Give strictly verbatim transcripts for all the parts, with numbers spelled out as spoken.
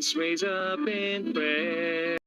Let's raise up in prayer.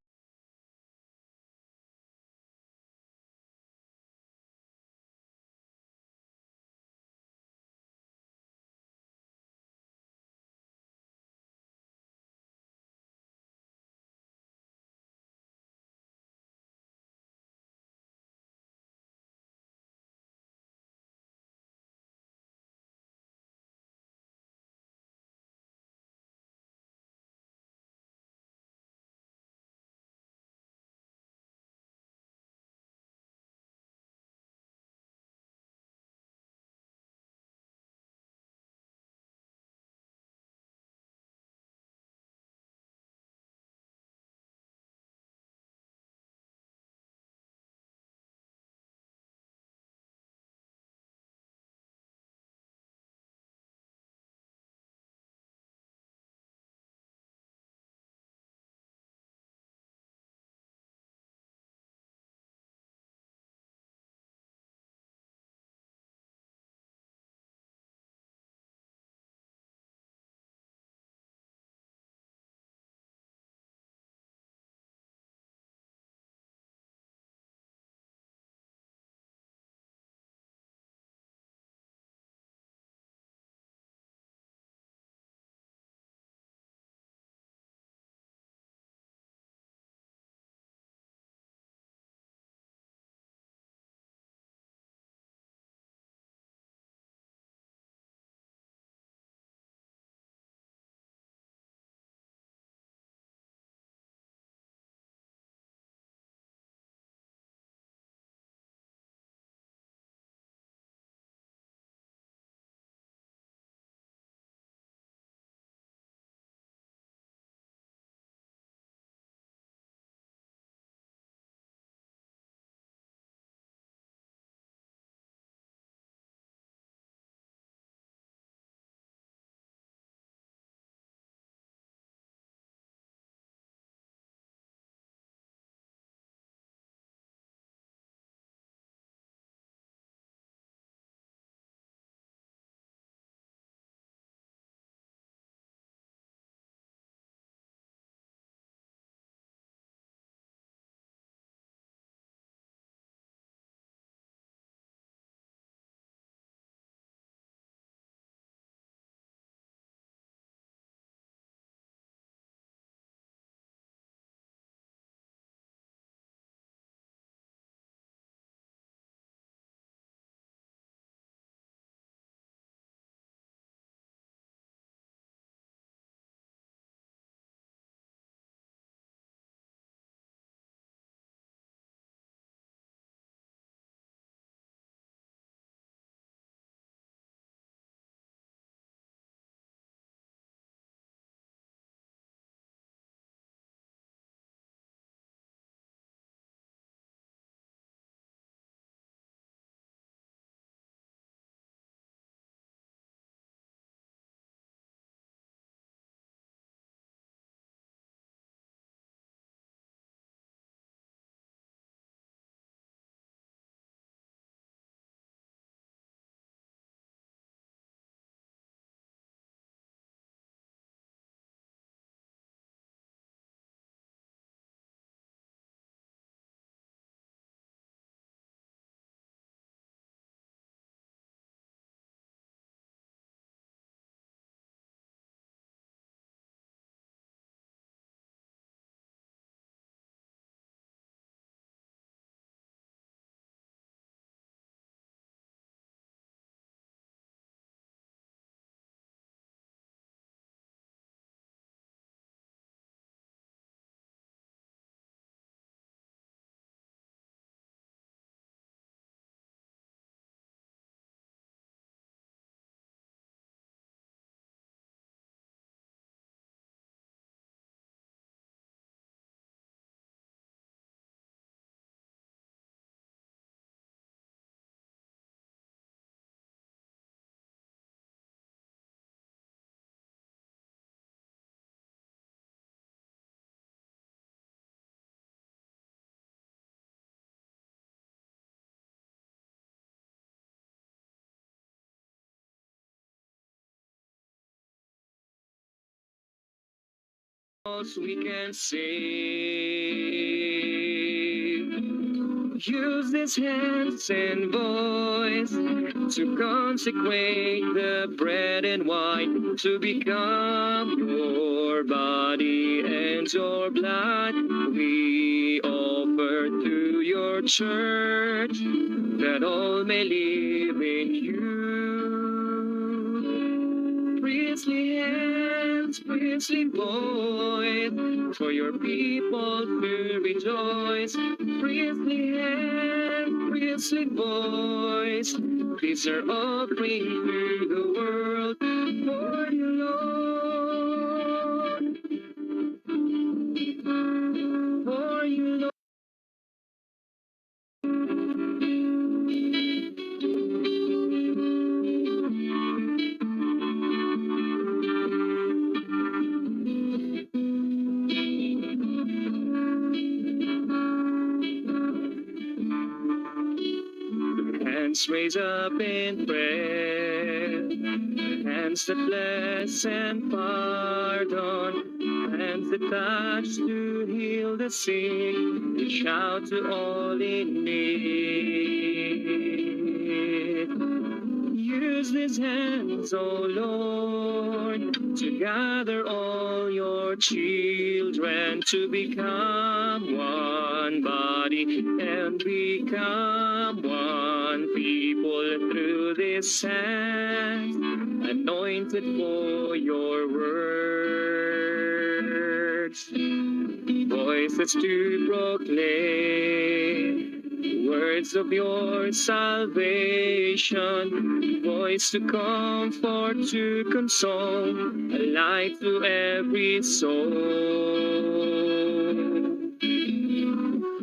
we can save. Use these hands and voice to consecrate the bread and wine to become your body and your blood. We offer to your church that all may live in you. Priestly hands, priestly voice, for your people to rejoice. Priestly hands, priestly voice, these are offering to the world for you, Lord. For you, Lord. Hands raised up in prayer, hands that bless and pardon, hands that touch to heal the sick, reach out to all in need. Use these hands, O Lord, to gather all your children to become one body and become one people through this hand anointed for your works. Voices to proclaim words of your salvation, voice to comfort, to console, a light to every soul.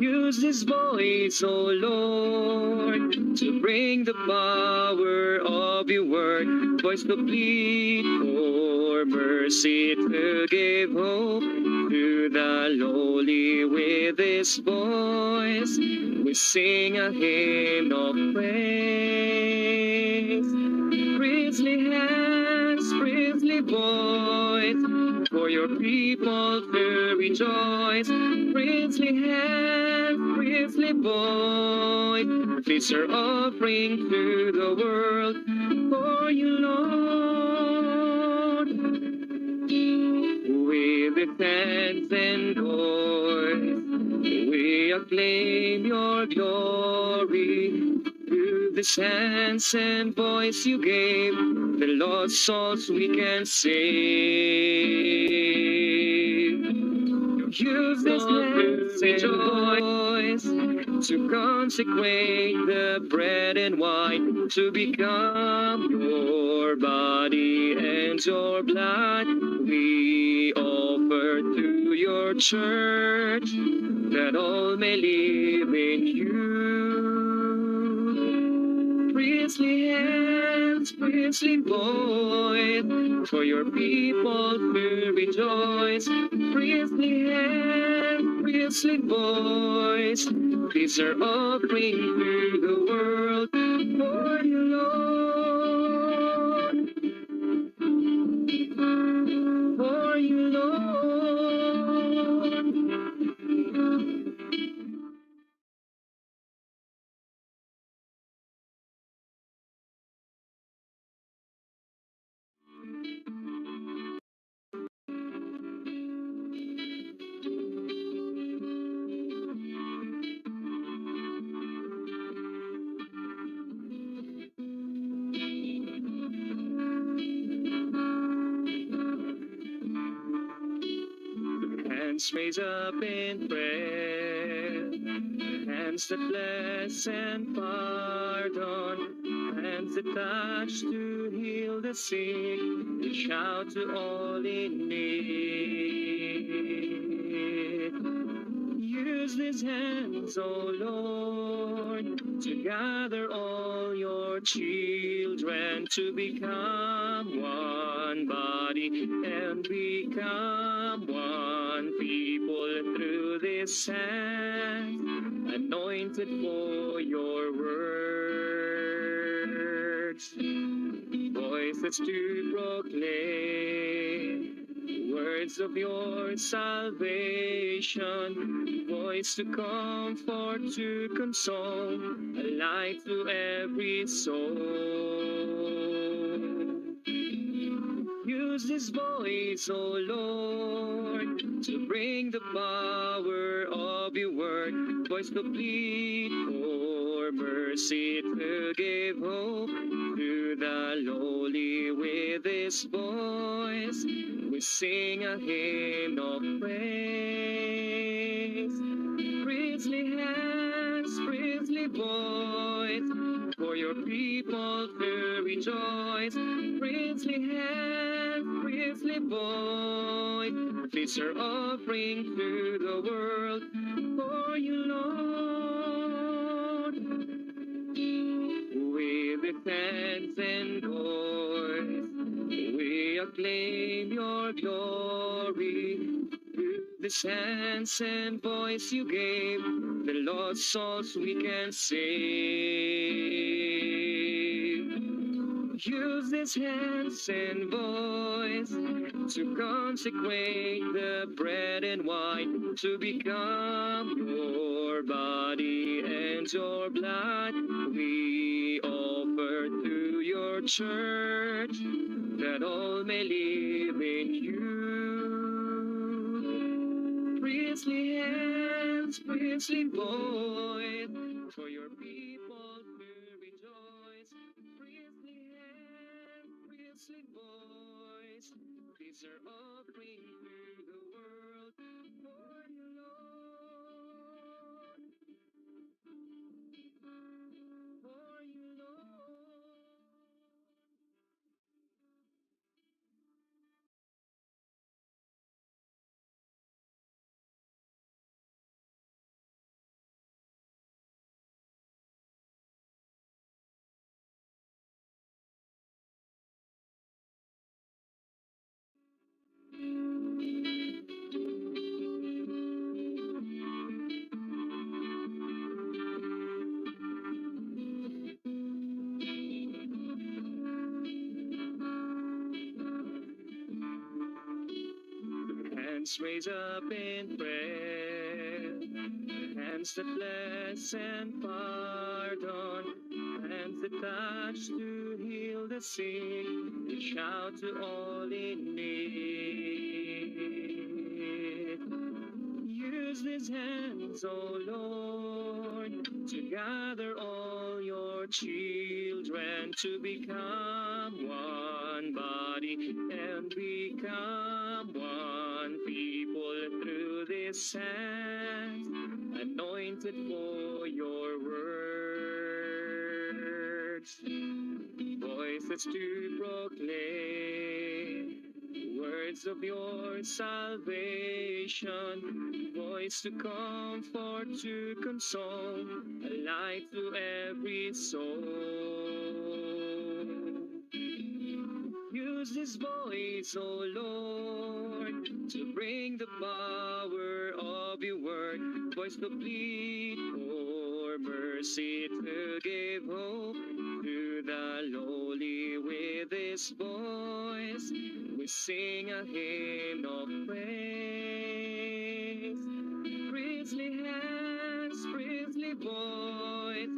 Use this voice, O Lord, to bring the power of your word, voice to plead for mercy, to give hope to the lowly. With this voice, we sing a hymn of praise. Priestly hands, priestly voice, for your people to rejoice. Priestly hands, priestly voice, these are offering to the world for you, Lord. With the hands and voice, we acclaim your glory. Through the hands and voice you gave, the lost souls we can save. Use this hands and voice to consecrate the bread and wine to become your body and your blood. We offer to your church that all may live in you. Priestly hands, priestly voice, for your people to rejoice. Priestly hands, priestly voice, these are offering to the world for you, Lord. For you, Lord. Hands raised up in prayer, hands that bless and pardon, hands that touch to heal the sick, reach out to all in need. Use these hands, O Lord, to gather all your children to become one body and become one people through this hand anointed for your works. Voices to proclaim, words of your salvation, voice to comfort, to console, a light to every soul. Use this voice, O Lord, to bring the power of your word, voice to plead for mercy, to give hope to the lowly. With this voice, we sing a hymn of praise. Priestly hands, priestly voice, for your people to rejoice. Priestly hands, priestly voice, this our offering to the world for you, Lord. With the hands and voice, we acclaim your glory. Through this hands and voice you gave, the lost souls we can save. Use this hands and voice to consecrate the bread and wine to become your body and your blood. We offer to your church that all may live in you. Priestly hands, priestly voice, for your people to rejoice. Priestly hands, priestly voice, these are offering to the world for you, Lord. For you, Lord. Hands raised up in prayer, hands that bless and pardon, hands that touch to heal the sick, reach out to all in need. Use these hands, O Lord, to gather all your children to become one body and become one people through this hands anointed for your works. Voices to proclaim words of your salvation, voice to comfort, to console, a light to every soul. Use this voice, O Lord, to bring the power of your word, voice to plead for mercy, to give hope to the lowly. With this voice, we sing a hymn of praise. Priestly hands, priestly voice,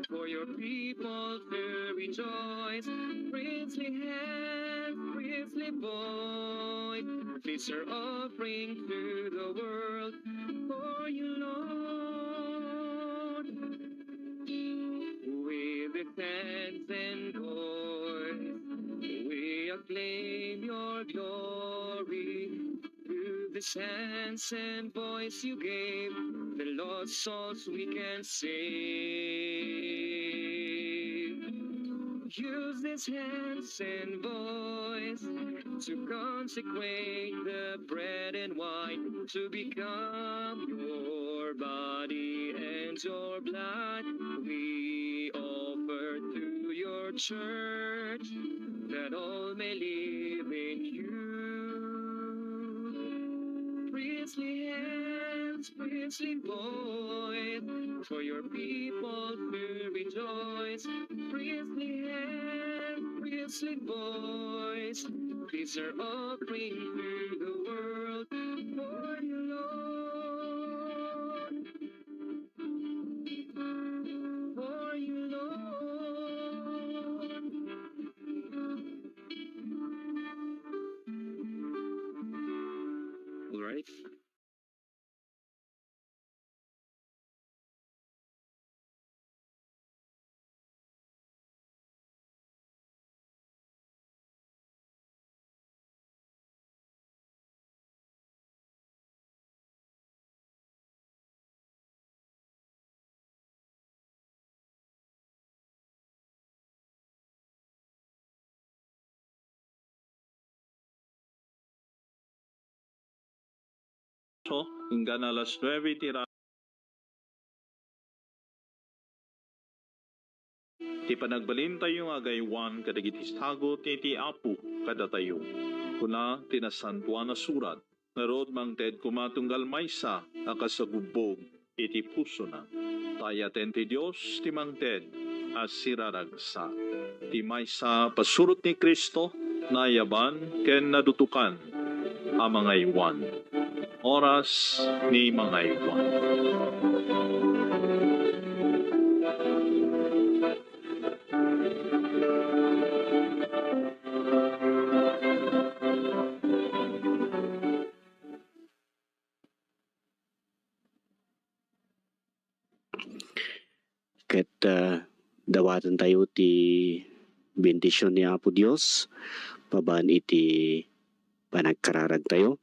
for your people to rejoice. Priestly hands, priestly voice, this our offering to the world for you, Lord. With the hands and voice, we acclaim your glory. Through this hands and voice you gave, the lost souls we can save. Use this hands and voice to consecrate the bread and wine to become your body and your blood. We offer to your church that all may live in you. Priestly hands, priestly voice, for your people to rejoice. Priestly hands, priestly voice, these are offering to the world. Inggana alas nuebe ti ra-, ti panagbalintayo nga agaywan kadagiti sagut iti Apo kadatayo. Kuna ti Nasantoan a Surat, ngarud, mangted koma tunggal maysa a kasagubbog iti pusona. Tayaten ti Dios ti mangted a siraragsak. Ti maysa a pasurot ni Cristo, naayaban ken nadutokan a mangaywan. Oras ni mangaywan. Ket, ah, dawatentayo ti bendision ni Apo Dios babaen iti panagkararagtayo.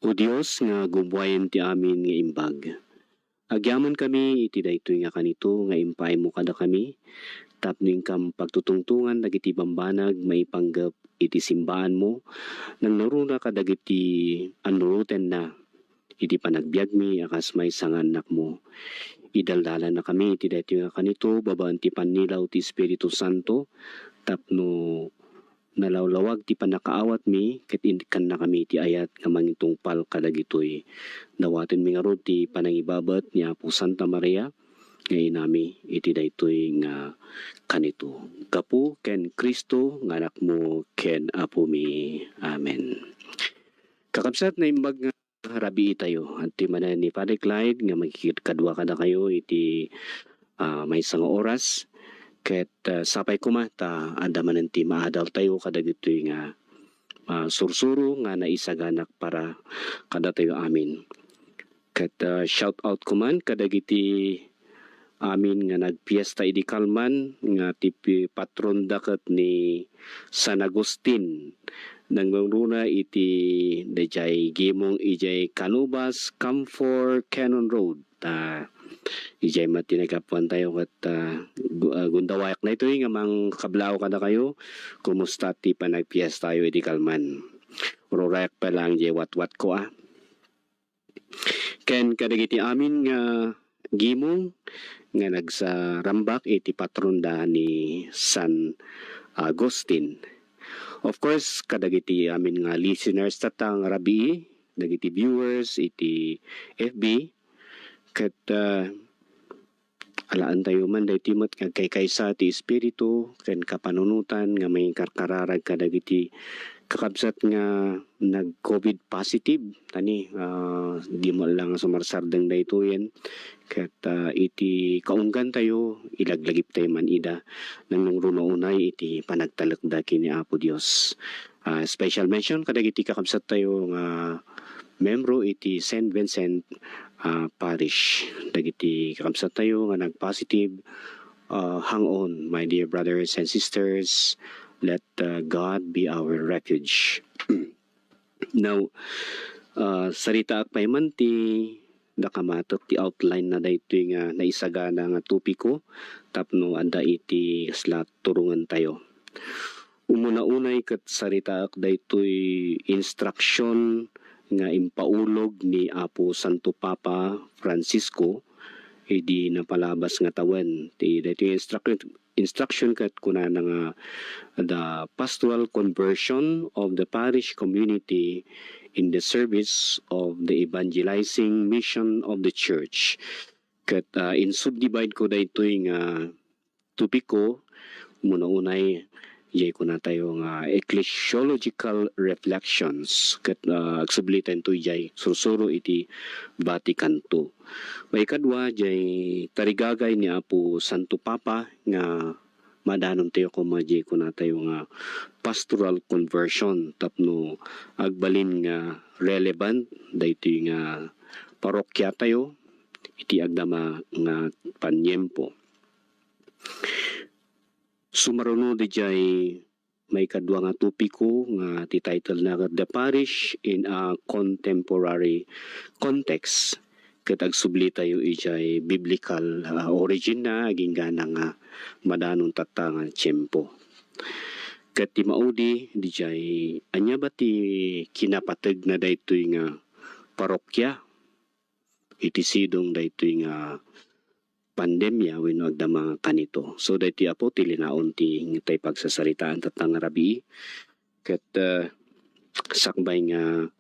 O Dios nga gubbuayen ti amin nga imbag, agyamankami iti daytoy nga kanito nga impaaymo kadakami tapno inkam pagtutungtongan dagiti bambanag maipanggep iti simbaanmo, nangnuruna kadagiti annurotenna iti panagbiagmi a kas maysa nga annakmo. Idaldalannakami iti daytoy nga kanito babaen ti pannilaw ti Espiritu Santo tapno nalawlawag ti pannakaawatmi ket ikkannakami ti ayat nga mangitungpal kadagitoy. Dawatenmi ngarud ti panangibabet ni Apo Santa Maria nga inami iti daytoy nga kanito. Gapu ken Cristo nga Anakmo ken Apomi. Amen. Kakabsat, naimbag nga rabiitayo. Adtoy manen ni Father Clyde nga makikadkadua kadakayo iti, ah, maysa nga oras. Ket, ah, sapay koma ta adda manen ti maadaltayo kadagitoy nga, ah, sursuro nga naisaganak para kadatayo amin. Ket, ah, shout out koma kadagiti amin nga nagpiesta idi kalman nga ti pi-, patronda ket ni San Agustin. Nangnuruna iti daydiay gimong idiay Canovas, Camfor, Cannon Road. Ta idiay met ti naggapuantayo ket, ah, gu-, ah, gundawayak daytoy nga mangkablaaw kadakayo. Kumusta ti panagpiestayo idi kalman? Ururayak pay laeng diay watwatko, ah. Ken kadagiti amin nga gimong nga nagsarambak iti patronda ni San Agustin. Of course, kadagiti amin nga listeners tatta nga rabii, dagiti viewers iti F B, ket, ah, alaentayo man daytoy met nga agkaykaysa ti Espiritu ken kapanunotan nga mangikarkararag kadagiti kakabsat nga nag-covid positive. Tani, ah, dimo la nga sumarsardeng daytoyen. Ket, ah, iti kaunggantayo, ilaglagiptayo man ida. Nangnuruna unay iti panagtalekda ken ni Apo Dios. Ah, special mention kadagiti kakabsattayo nga membro iti Saint Vincent, ah, Parish. Dagiti kakabsattayo nga nag-positive, ah, hang on, my dear brothers and sisters. Let, ah, God be our refuge. Now, ah, saritaak pay man ti nakamatek ti outline na daytoy nga naisagana nga topiko tapno adda iti kasla turongentayo. Umuna unay ket saritaak daytoy instruction nga impaulog ni Apo Santo Papa Francisco idi napalabas nga tawen. Ti daytoy instruction, instruction ket kunana nga the pastoral conversion of the parish community in the service of the evangelizing mission of the church. Ket, ah, insubdivide ko daytoy nga topiko, umuna unay, jay kunatayo nga ecclesiological reflections. Ket, ah, agsublitayo daytoy jay sursuro iti Vatican two. Maikadua, jay tarigagay ni Apo Santo Papa nga madanontayo koma diay kunatayo nga pastoral conversion tapno agbalin nga relevant daytoy nga parokiatayo iti agdama nga paniempo. Sumaruno diay maikadua nga topiko nga ti title na The Parish in a Contemporary Context, ket agsublitayo idiay biblical, ah, origin na, aginggana nga madanon tatta nga tiempo. Ket ti maudi, diay ania ba ti kinapateg na daytoy nga parokya iti sidong daytoy nga pandemia wenno agdama kanito. So, daytoy, Apo, ti linaon ti, tay pagsasaritaan tatta nga rabii. Ket, ah, sakbay nga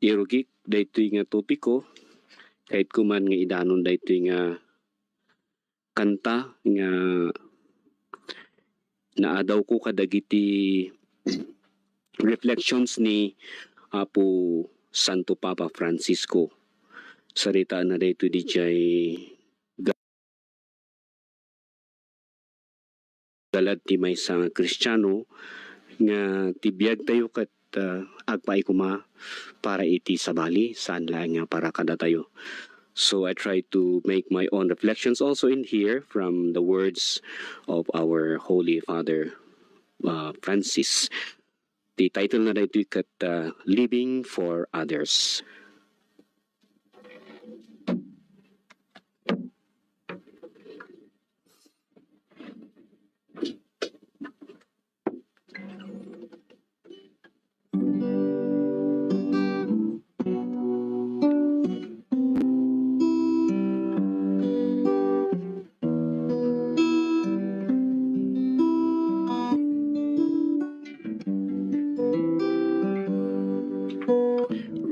irugik daytoy nga topiko, kayatko man nga idanon daytoy nga kanta nga naadawko kadagiti reflections ni Apo Santo Papa Francisco. Saritaanna daytoy diay galad ti maysa nga Kristiano nga ti biagtayo ket, ah, agpaay koma para iti sabali, saan laeng nga para kadatayo. So I try to make my own reflections also in here from the words of our Holy Father, uh, Francis. Ti title na daytoy ket, uh, Living for Others.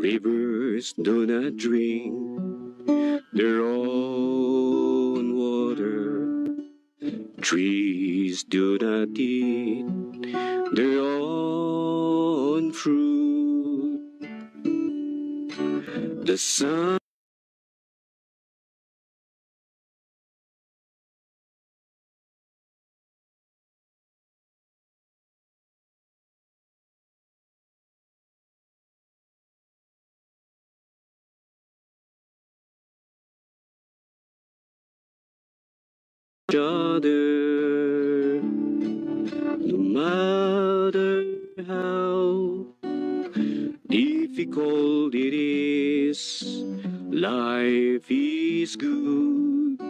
Rivers do not drink their own water. Trees do not eat their own fruit. The sun each other, no matter how difficult it is. Life is good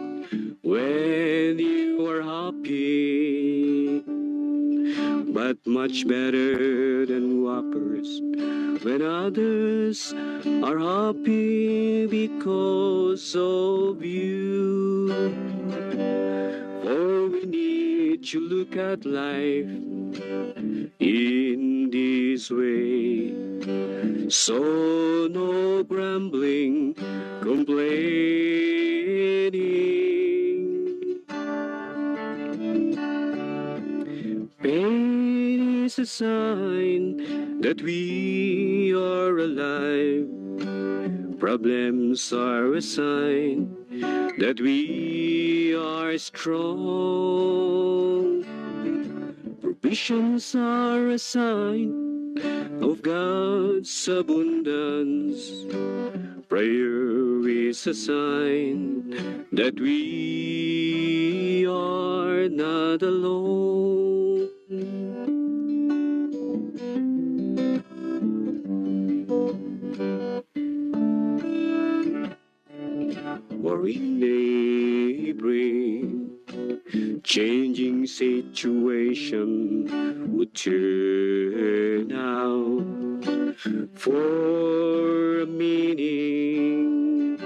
when you are happy, but much better than whoppers when others are happy because of you. For we need to look at life in this way. So no grumbling, complaining. Pain is a sign that we are alive. Problems are a sign that we are strong. Provisions are a sign of God's abundance. Prayer is a sign that we are not alone. Worry may bring changing situation would turn out for a meaning.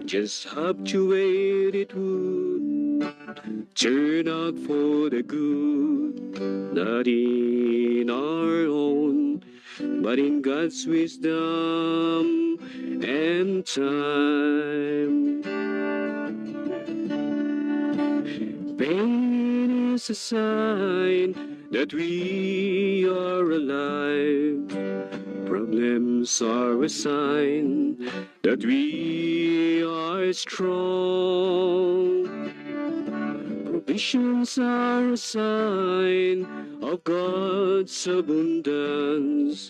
Just have to wait, it would turn out for the good, not in our own, but in God's wisdom and time. Pain is a sign that we are alive. Problems are a sign that we are strong. Nations are a sign of God's abundance.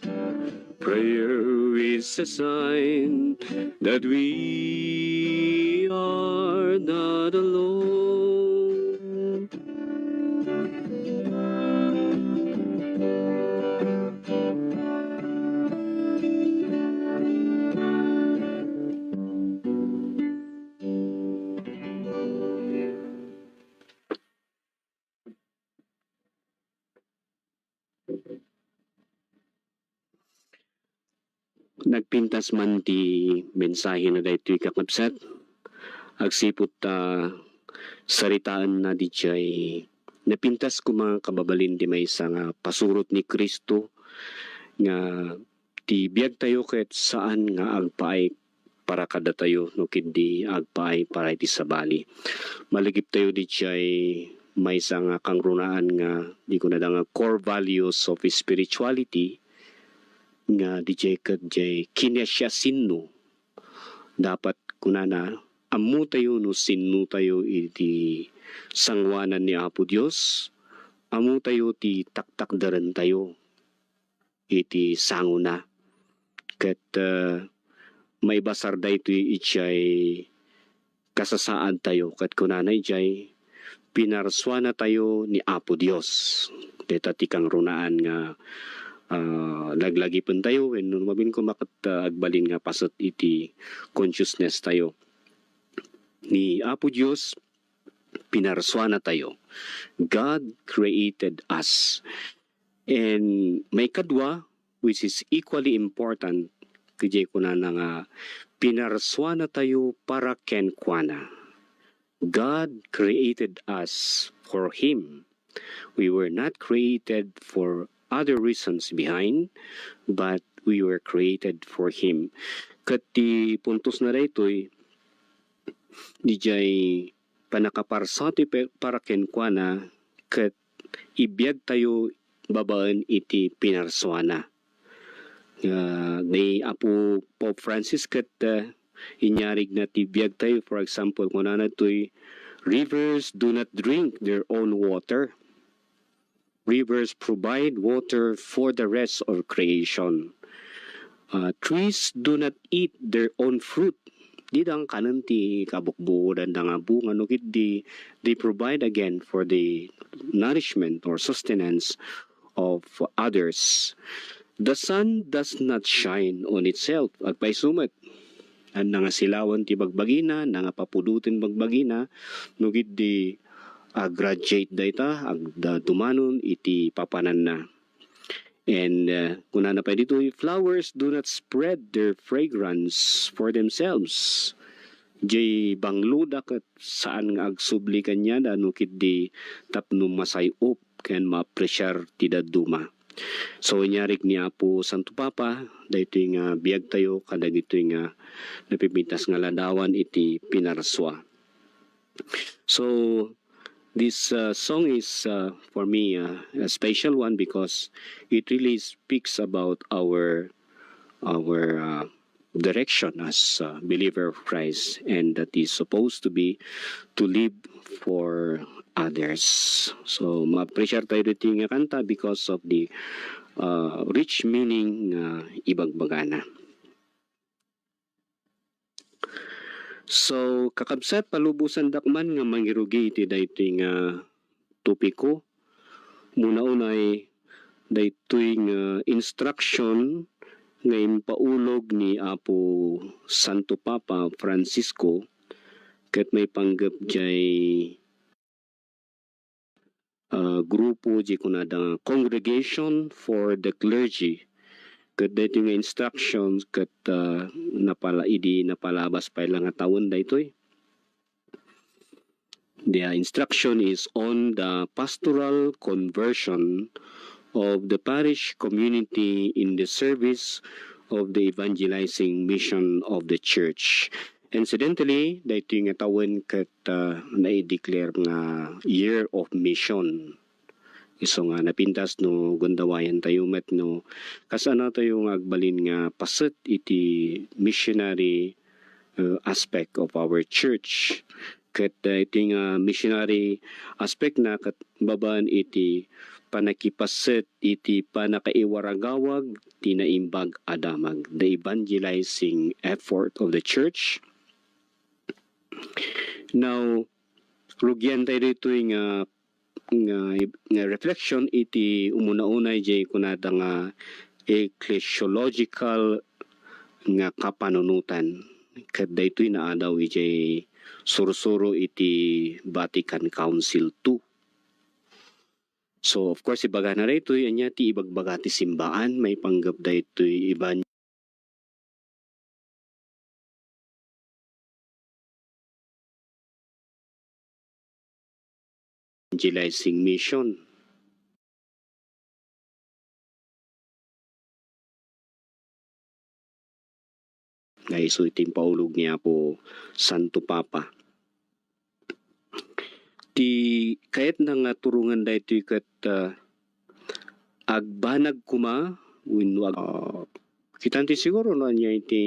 Prayer is a sign that we are not alone. Nagpintas man ti mensahe na daytoy, kakabsat. Agsipud ta saritaenna didiay, napintas koma kababalin ti maysa nga pasurot ni Cristo nga ti biagtayo ket saan nga agpaay para kadatayo no ket di agpaay para iti sabali. Malagiptayo didiay maysa nga kangrunaan nga di kunada nga core values of spirituality, nga didiay ket diay kinasiasinno. Dapat kunana, ammotayo no sinnotayo iti sanguanan ni Apo Dios, ammotayo ti taktakderentayo iti sangona. Ket, ah, maibasar daytoy idiay kasasaadtayo, ket kunana idiay, "Pinarsuanatayo ni Apo Dios." Dayta ti kangrunaan nga, ah, laglagipentayo wenno mabalin koma ket, ah, agbalin nga paset iti consciousness tayo. Ni Apo Dios, pinarsuanatayo. God created us. And maikadua, which is equally important, ket diay kunana nga pinarsuanatayo para kenkuana. God created us for Him. We were not created for other reasons behind, but we were created for Him. Ket ti puntosna daytoy, didiay pannakaparsuatayo pe-, para kenkuana, ket ibiagtayo babaen iti pinarsuana. Ah, ni Apo Pope Francis ket, ah, inyarigna ti biagtayo. For example, kunana daytoy, "Rivers do not drink their own water. Rivers provide water for the rest of creation. Ah, trees do not eat their own fruit." Dida kanen ti kabukbukodanda nga bunga, no ket di, they provide again for the nourishment or sustenance of others. "The sun does not shine on itself." Agpayso met, a, nangasilawan ti bagbagina, nangapapudoten bagbagina, no ket di agradiate dayta, agda-, dumanon iti papananna. And, uh, kunana pay ditoy, "Flowers do not spread their fragrance for themselves." Diay bangloda ket saan nga agsubli kaniada no ket di tapno masay-op ken maapresiar ti dadduma. So, inyarig ni Apo Santo Papa daytoy nga biagtayo kadagitoy nga napipintas nga ladawan iti pinarsua. So, this, uh, song is, uh, for me, uh, a special one because it really speaks about our, our, uh, direction as a believer of Christ, and that is supposed to be to live for others. So, ma-appreciate tayo ditoy nga kanta because of the, uh, rich meaning nga ibagbagana. So, kakabsat, palubosandak man nga mangirugi iti daytoy nga topiko. Muna unay, daytoy nga instruction nga impaulog ni Apo Santo Papa Francisco ket maipanggep diay, ah, grupo diay kunada nga Congregation for the Clergy. Ket daytoy nga instructions ket, ah, napala-, idi napalabas pay la nga tawen daytoy. The, uh, instruction is on the pastoral conversion of the parish community in the service of the evangelizing mission of the church. Incidentally, daytoy nga tawen ket, uh, nai-declare nga year of mission. Isu nga napintas no gundawayan tayo met no kasano tayo nga agbalin nga paset iti missionary, uh, aspect of our church. Ket, ah, iti nga missionary aspect na ket babaen iti pannakipasset iti pannakaiwaragawag ti naimbag a damag, the evangelizing effort of the church. Now, rugian tayo ditoy nga, nga, nga reflection iti umuna-una idiay kunada nga ecclesiological nga kapanunotan. Ket daytoy naadaw idiay sursuro iti Vatican Council two. So, of course, ibagana daytoy, ania ti ibagbaga ti simbaan maipanggep daytoy evan-, evangelizing mission. Nga isu iti impaulog ni Apo Santo Papa. Ti kayatna nga turongen daytoy ket, ah, agbanag koma wenno ag-, ah, kitan ti siguro no ania iti,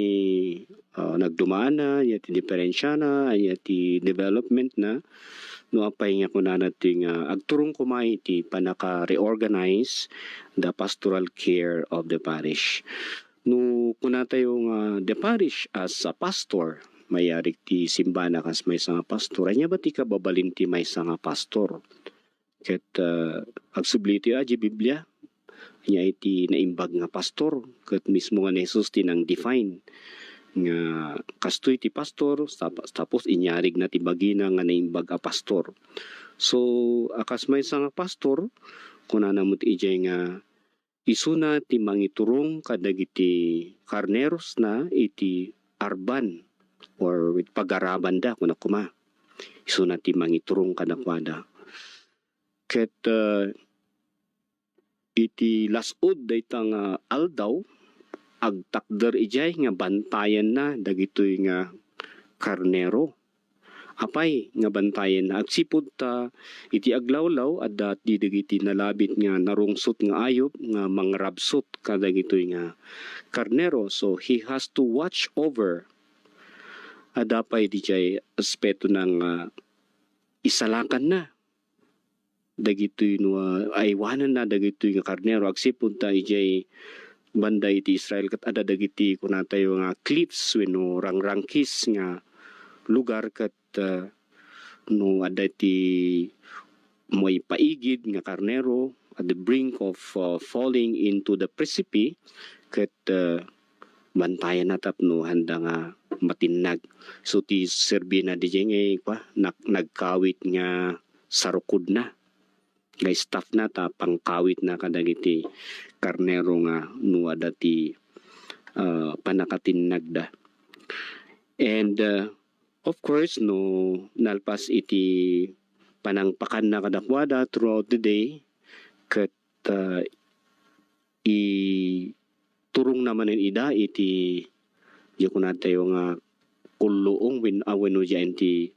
ah, nagdumaanna, ania ti diperensiana, ania ti development na, no apay nga kunana ti nga agturong koma iti pannaka-reorganize the pastoral care of the parish. No kunatayo nga the parish as a pastor, mayarig ti simbana kas maysa nga pastor. Ania ba ti kababalin ti maysa nga pastor? Ket, ah, agsubli ti, ah, di Biblia, ania iti naimbag nga pastor? Ket mismo nga ni Jesus ti nang-define nga kastoy ti pastor, tap-, tapos inyarigna ti bagina nga naimbag a pastor. So, a kas maysa nga pastor, kunana met idiay nga isuna ti mangiturong kadagiti karnerosna iti arban or with pagarabanda, kuna koma. Isuna ti mangiturong kadakuada. Ket, ah, iti las-ud dayta nga aldaw, agtakder idiay nga bantayenna dagitoy nga karnero. Apay nga bantayenna? Agsipud ta iti aglawlaw, adda di dagiti nalabit nga narungsot nga ayup nga mangrabsot kadagitoy nga karnero. So, he has to watch over. Adda pay didiay aspetona nga isalakanna dagitoy no, ah, aywananna dagitoy nga karnero agsipud ta idiay banda iti Israel ket adda dagiti kunatayo nga cliffs wenno rangrangkis nga lugar ket, ah, no adda iti maipaigid nga karnero at the brink of, ah, falling into the precipice ket, ah, bantayanna tapno handa nga matinnag. So, ti serbina didiay nga, kua, nak-, nagkawit nga sarukodna, nga staffna ta pangkawitna kadagiti karnero nga no adda ti, ah, pannakatinnagda. And, ah, of course, no nalpas iti panangpakanna kadakuada throughout the day, ket, ah, iturongna manen ida iti, diay kunatayo nga kulluong wen-, a wenno diay ti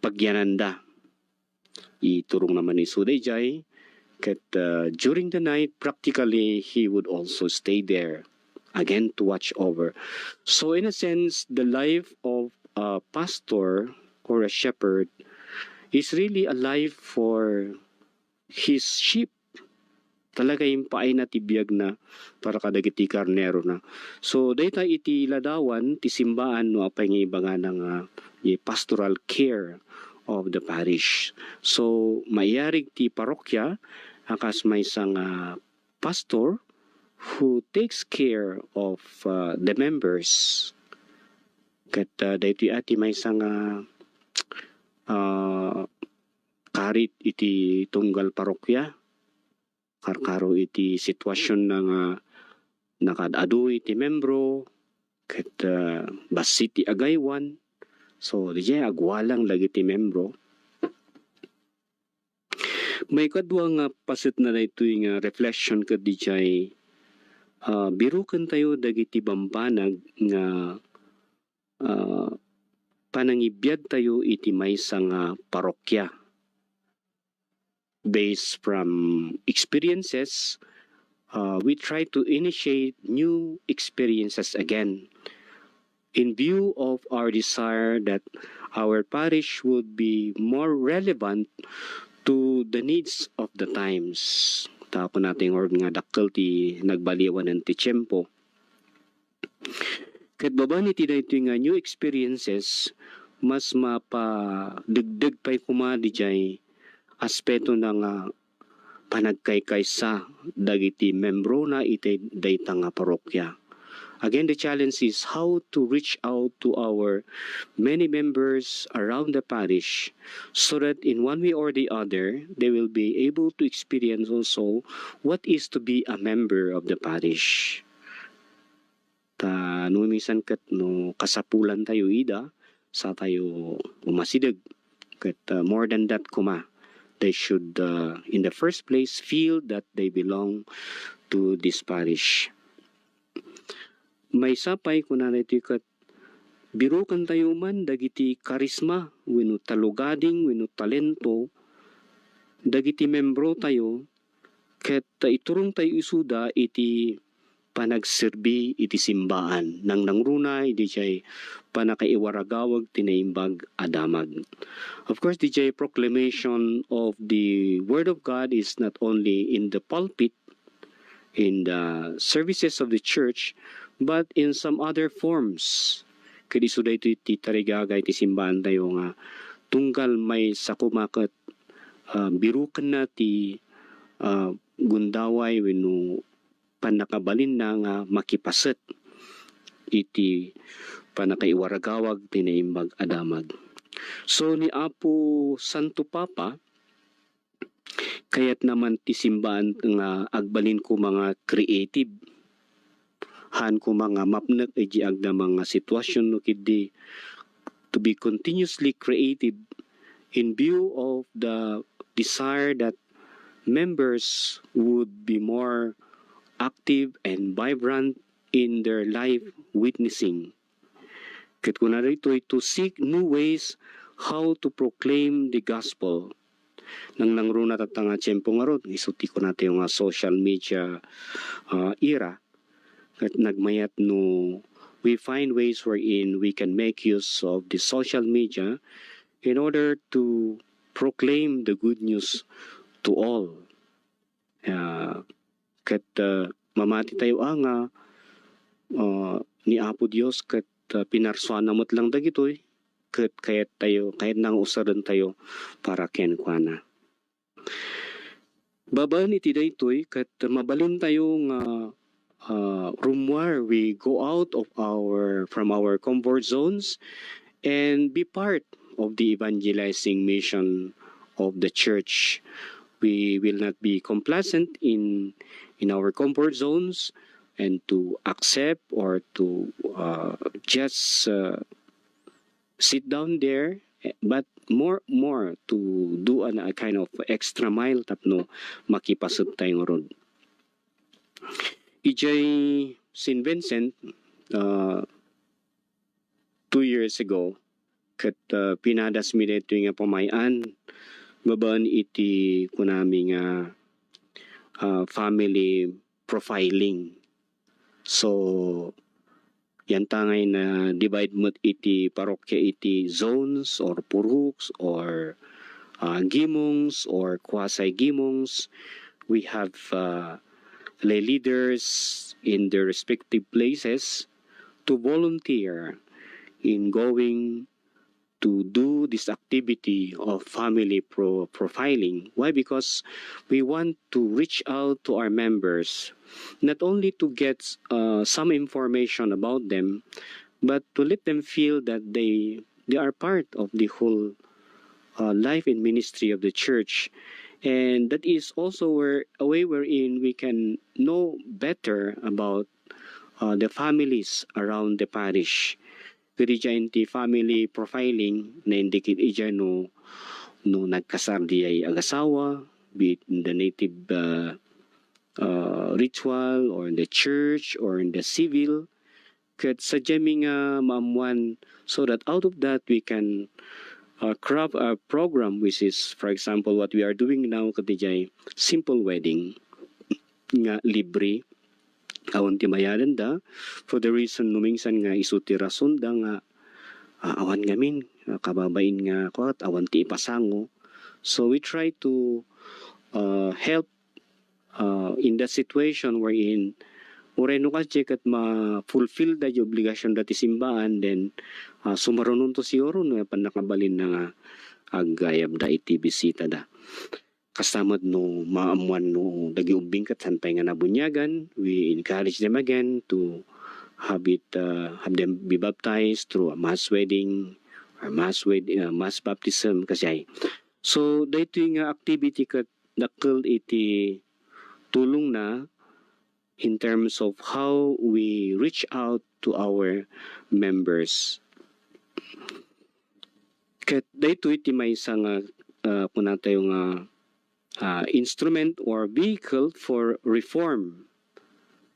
pagyananda. Iturongna manen isuda idiay, ket, uh, during the night, practically, he would also stay there, again, to watch over. So, in a sense, the life of a pastor or a shepherd is really a life for his sheep. Talaga impaayna ti biagna para kadagiti karnerona. So, dayta iti ladawan ti simbaan no apay nga ibagana nga, eh, pastoral care of the parish. So, maiyarig ti parokya a kas maysa nga pastor who takes care of, uh, the members. Ket, uh, daytoy a ti maysa nga, uh, karit iti tunggal parokya, karkaro iti situasionna nga nakaad-adu iti membro, ket, ah, bassit ti agaywan. So, diay agwalang dagiti membro. Maikadua nga pasetna daytoy nga reflection ket diay, ah, birokentayo dagiti bambanag nga, ah, panangibiagtayo iti maysa nga parokya. Based from experiences, uh, we try to initiate new experiences again. in view of our desire that our parish would be more relevant to the needs of the times. Ta kunana ti ngarud nga dakkel ti nagbaliwan ti tiempo. Ket babaen iti daytoy nga new experiences, mas mapadegdeg pay koma diay aspetona nga panagkaykaysa dagiti membrona iti dayta nga parokya. Again, the challenge is how to reach out to our many members around the parish so that in one way or the other, they will be able to experience also what is to be a member of the parish. Ta no minsan ket no kasapulantayo ida, satayo umasideg. Ket, uh, more than that koma, they should, uh, in the first place, feel that they belong to this parish. Maysa pay, kunana iti ket, birukentayo man dagiti karisma wenno talugading wenno talento dagiti membrotayo, ket iturongtayo isuda iti panagserbi iti simbaan, nangnangruna iti diay panakaiwaragawag ti Naimbag a Damag. Of course, diay proclamation of the Word of God is not only in the pulpit, in the services of the church, but in some other forms. Ket isu daytoy ti tarigaga iti simbaantayo nga tunggal maysa koma ket, ah, birukenna ti, ah, gundaway wenno pannakabalinna nga makipaset iti pannakaiwaragawag ti Naimbag a Damag. So, ni Apo Santo Papa, kayatna man ti simbaan nga agbalin koma nga creative. Haan koma nga mapnek iti agdama nga situasion no ketdi to be continuously creative in view of the desire that members would be more active and vibrant in their life witnessing. Ket kuna daytoy, to seek new ways how to proclaim the gospel. Nangnangruna tatta nga tiempo ngarud, isu ti kunatayo nga social media, ah, era. Ket nagmayat no we find ways wherein we can make use of the social media in order to proclaim the good news to all. Ah, ket, ah, mamati tayo, ah, nga, ah, ni Apo Dios ket, ah, pinarsuana met lang dagitoy, ket kayat tayo, kayatna nga usarentayo para kenkuana. Babaen iti daytoy, ket mabalintayo nga, ah, rummuar, we go out of our, from our comfort zones and be part of the evangelizing mission of the church. We will not be complacent in, in our comfort zones and to accept or to, uh, just, uh, sit down there, eh, but more, more to do an, a kind of extra mile tapno makipaset tayo ngarud. Idiay Saint Vincent, uh, two years ago, ket, uh, pinadasmi daytoy nga pamay-an babaen iti kunami nga, uh, family profiling. So, yanta nga na-divide met iti parokya iti zones or puruks or, uh, gimongs or quasi-gimongs. We have, uh, lay leaders in their respective places to volunteer in going to do this activity of family pro-, profiling. Why? Because we want to reach out to our members, not only to get, uh, some information about them, but to let them feel that they, they are part of the whole, uh, life and ministry of the church. And that is also where, a way wherein we can know better about, uh, the families around the parish. Ket idiay ti family profiling, na-indicate idiay no, no nagkasar diay agasawa, be it in the native, uh, uh, ritual or in the church or in the civil. Ket sadiay mi nga maammuan, so that out of that we can, uh, craft a program which is, for example, what we are doing now ket idiay simple wedding nga libre. awan ti bayadenda, for the reason no minsan nga isu ti rasonda nga, ah, awan ngamin, ah, kababain nga kuat, awan ti ipasango. So we try to, uh, help, uh, in that situation wherein uray no kasdiay ket ma-fulfill da ti obligasionda ti simbaan, then, uh, sumarunonto siguro no pannakabalinna nga aggayabda iti bisitada. Kasta met no maammuan no dagiti ubbing ket saan pay nga nabuniagan, we encourage them again to have it, uh, have them be baptized through a mass wedding or mass wed-, uh, mass baptism, kasdiay. So, daytoy nga activity ket dakkel iti tulongna in terms of how we reach out to our members. Ket daytoy ti maysa nga, ah, kunatayo nga, ah, instrument or vehicle for reform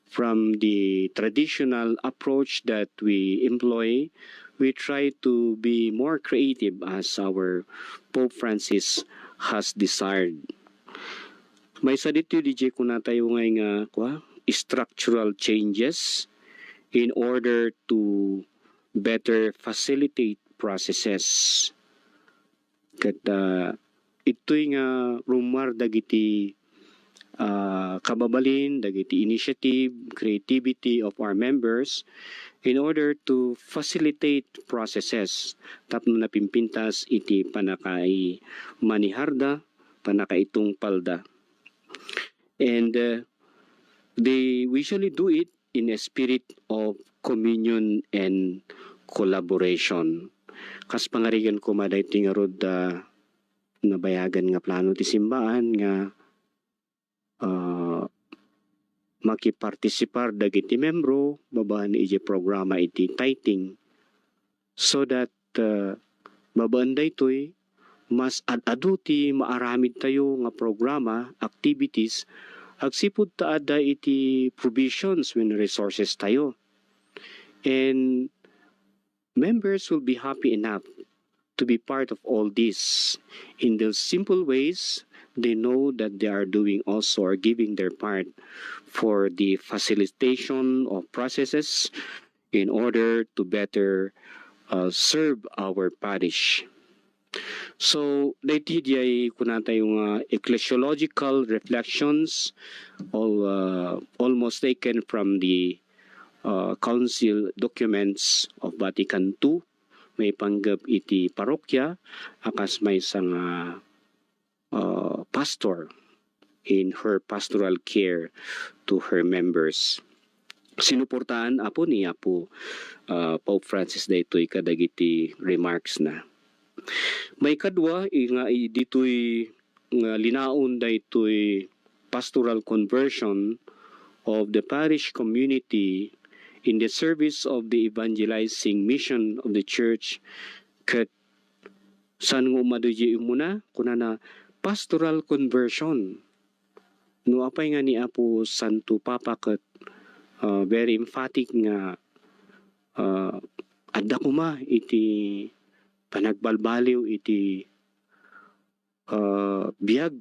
from the traditional approach that we employ. We try to be more creative as our Pope Francis has desired. Maysa ditoy, D J, kunatayo ngay nga, kua, structural changes in order to better facilitate processes. Ket, ah, itoy nga rummuar dagiti, ah, kababalin, dagiti initiative, creativity of our members in order to facilitate processes tapno napimpintas iti pannakaimaniharda, pannakaitungpalda. And, uh, they usually do it in a spirit of communion and collaboration. Kas pangarigan koma daytoy ngarud, ah, nabayagan nga plano ti simbaan nga, ah, makipartisipar dagiti membro babaen iti programa iti tithing, so that, uh, babaen daytoy, mas ad-adu ti maaramidtayo nga programa, activities, agsipud ta adda iti provisions wenno resources tayo. And members will be happy enough to be part of all this. In those simple ways, they know that they are doing also or giving their part for the facilitation of processes in order to better, uh, serve our parish. So, daytoy diay kunatayo nga ecclesiological reflections, all, uh, almost taken from the, uh, council documents of Vatican two, maipanggep iti parokya a kas maysa nga, uh, pastor in her pastoral care to her members. Sinuportaan, Apo, ni Apo, uh, Pope Francis daytoy kadagiti remarks na. Maikadua, i-, nga i-, ditoy nga linaon daytoy pastoral conversion of the parish community in the service of the evangelizing mission of the church. Ket saan nga umadu diay umuna, kunana, pastoral conversion. No apay nga ni Apo Santo Papa ket, ah, very emphatic nga, ah, adda koma iti panagbalbaliw iti, ah, biag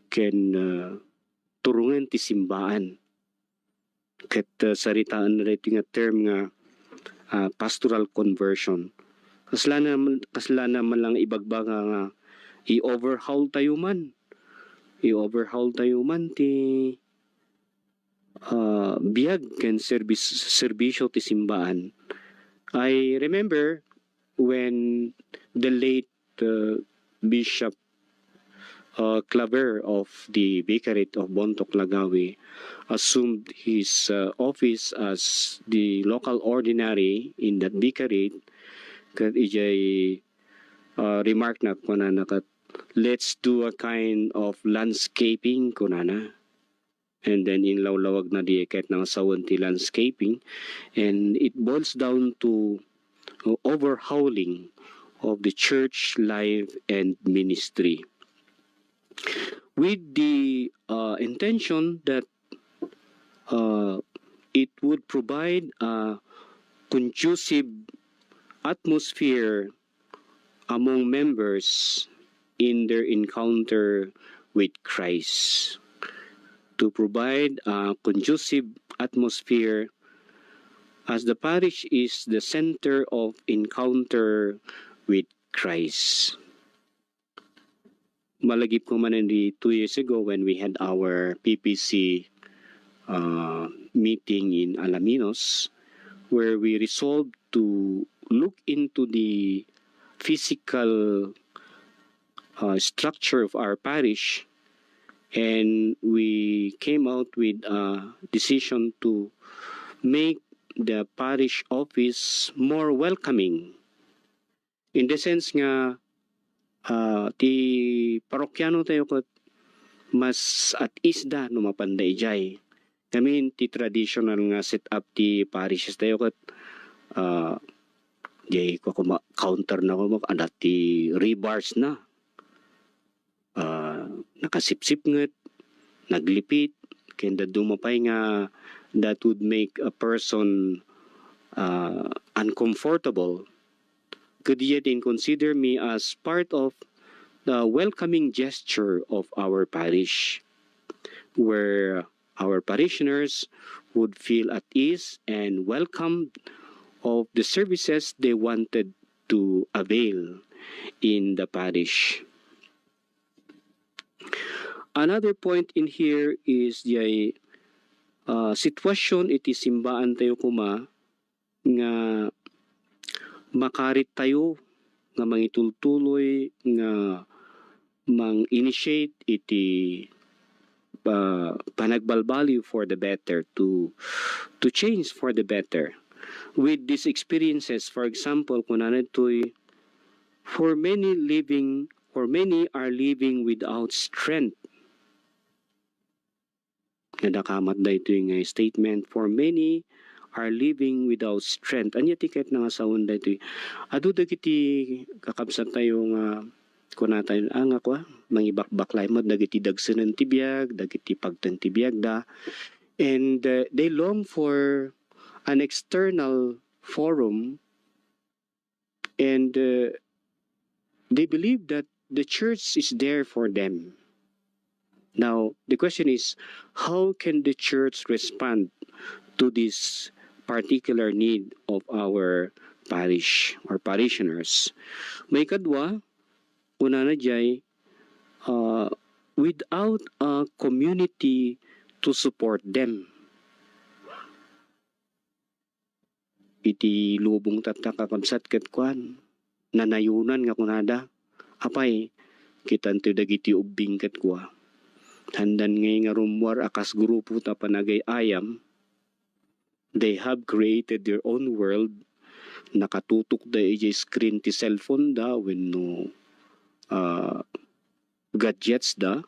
ken, ah, turongen ti simbaan. Ket, ah, saritaenna daytoy nga term nga, ah, pastoral conversion. Kaslana man, kaslana man lang ibagbaga nga i-overhaul tayo man. I-overhaul tayo man ti, ah, biag ken serbis-, serbisyo ti simbaan. I remember when the late, uh, Bishop, uh, Claver of the Vicariate of Bontoc, Lagawe, assumed his, uh, office as the local ordinary in that vicariate, ket ijay, uh, remark na, kunana ket, "Let's do a kind of landscaping," kunana. And then inlawlawagna diay ket nangsawen ti landscaping, and it boils down to, uh, overhauling of the church life and ministry with the, uh, intention that, uh, it would provide a conducive atmosphere among members in their encounter with Christ. to provide a conducive atmosphere as the parish is the center of encounter with Christ. Malagip ko man in the two years ago when we had our P P C uh, meeting in Alaminos, where we resolved to look into the physical uh, structure of our parish, and we came out with a decision to make the parish office more welcoming. In the sense nga, ah, ti parokiano tayo ket mas at ease da no mapanda idiay. Ngamin, ti traditional nga set up ti parishes tayo ket, ah, diay ko kuma-, counter na kuma-, adda ti rebars na. Ah, nakasipsipnget, naglipit, ken dadduma pay nga that would make a person, ah, uncomfortable. Could yet and consider me as part of the welcoming gesture of our parish, where our parishioners would feel at ease and welcomed of the services they wanted to avail in the parish. Another point in here is the uh, sitwasyon iti simbaan tayo kuma nga makarit tayo nga mangitultuloy nga mang-initiate iti uh, panagbalbaliw for the better, to to change for the better with these experiences. For example, kunana ditoy, for many living or many are living without strength. Nadakamat daytoy nga statement, for many are living without strength. Ania ti ket nangasaon daytoy? Adu dagiti kakabsat tayo nga kunatayo, ah, nga kua, mangibakbaklay met dagiti dagsenen ti biag, dagiti pagteng ti biagda. And uh, they long for an external forum, and uh, they believe that the church is there for them. Now, the question is, how can the church respond to this particular need of our parish or parishioners? Maikadua, kunana diay, uh, without a community to support them. Iti lubong tatta, kakabsat, ket kuan, nanayonan nga kunada, "Apay, kitanto dagiti ubbing ket kua. Handan ngay nga rummuar a kas grupo ta panagay-ayam." They have created their own world. Nakatutokda idiay screen ti cellphone da wenno uh, gadgets da,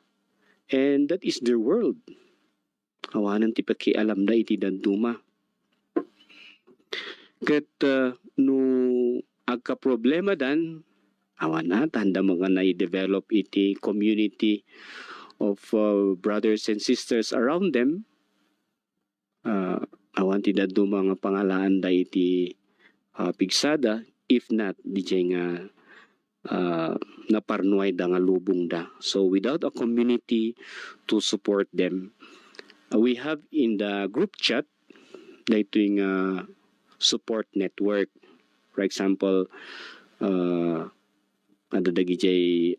and that is their world. Awanen ti pakialamda iti dadduma. Ket uh, no agkaproblemadan, awan a, tanda nga na-develop iti community of uh, brothers and sisters around them. Uh, awan ti dadduma nga pangalaanda iti uh, pigsada, if not, didiay nga uh, naparnuayda nga lubongda. So without a community to support them, uh, we have in the group chat daytoy nga support network. For example, uh, adda dagidiay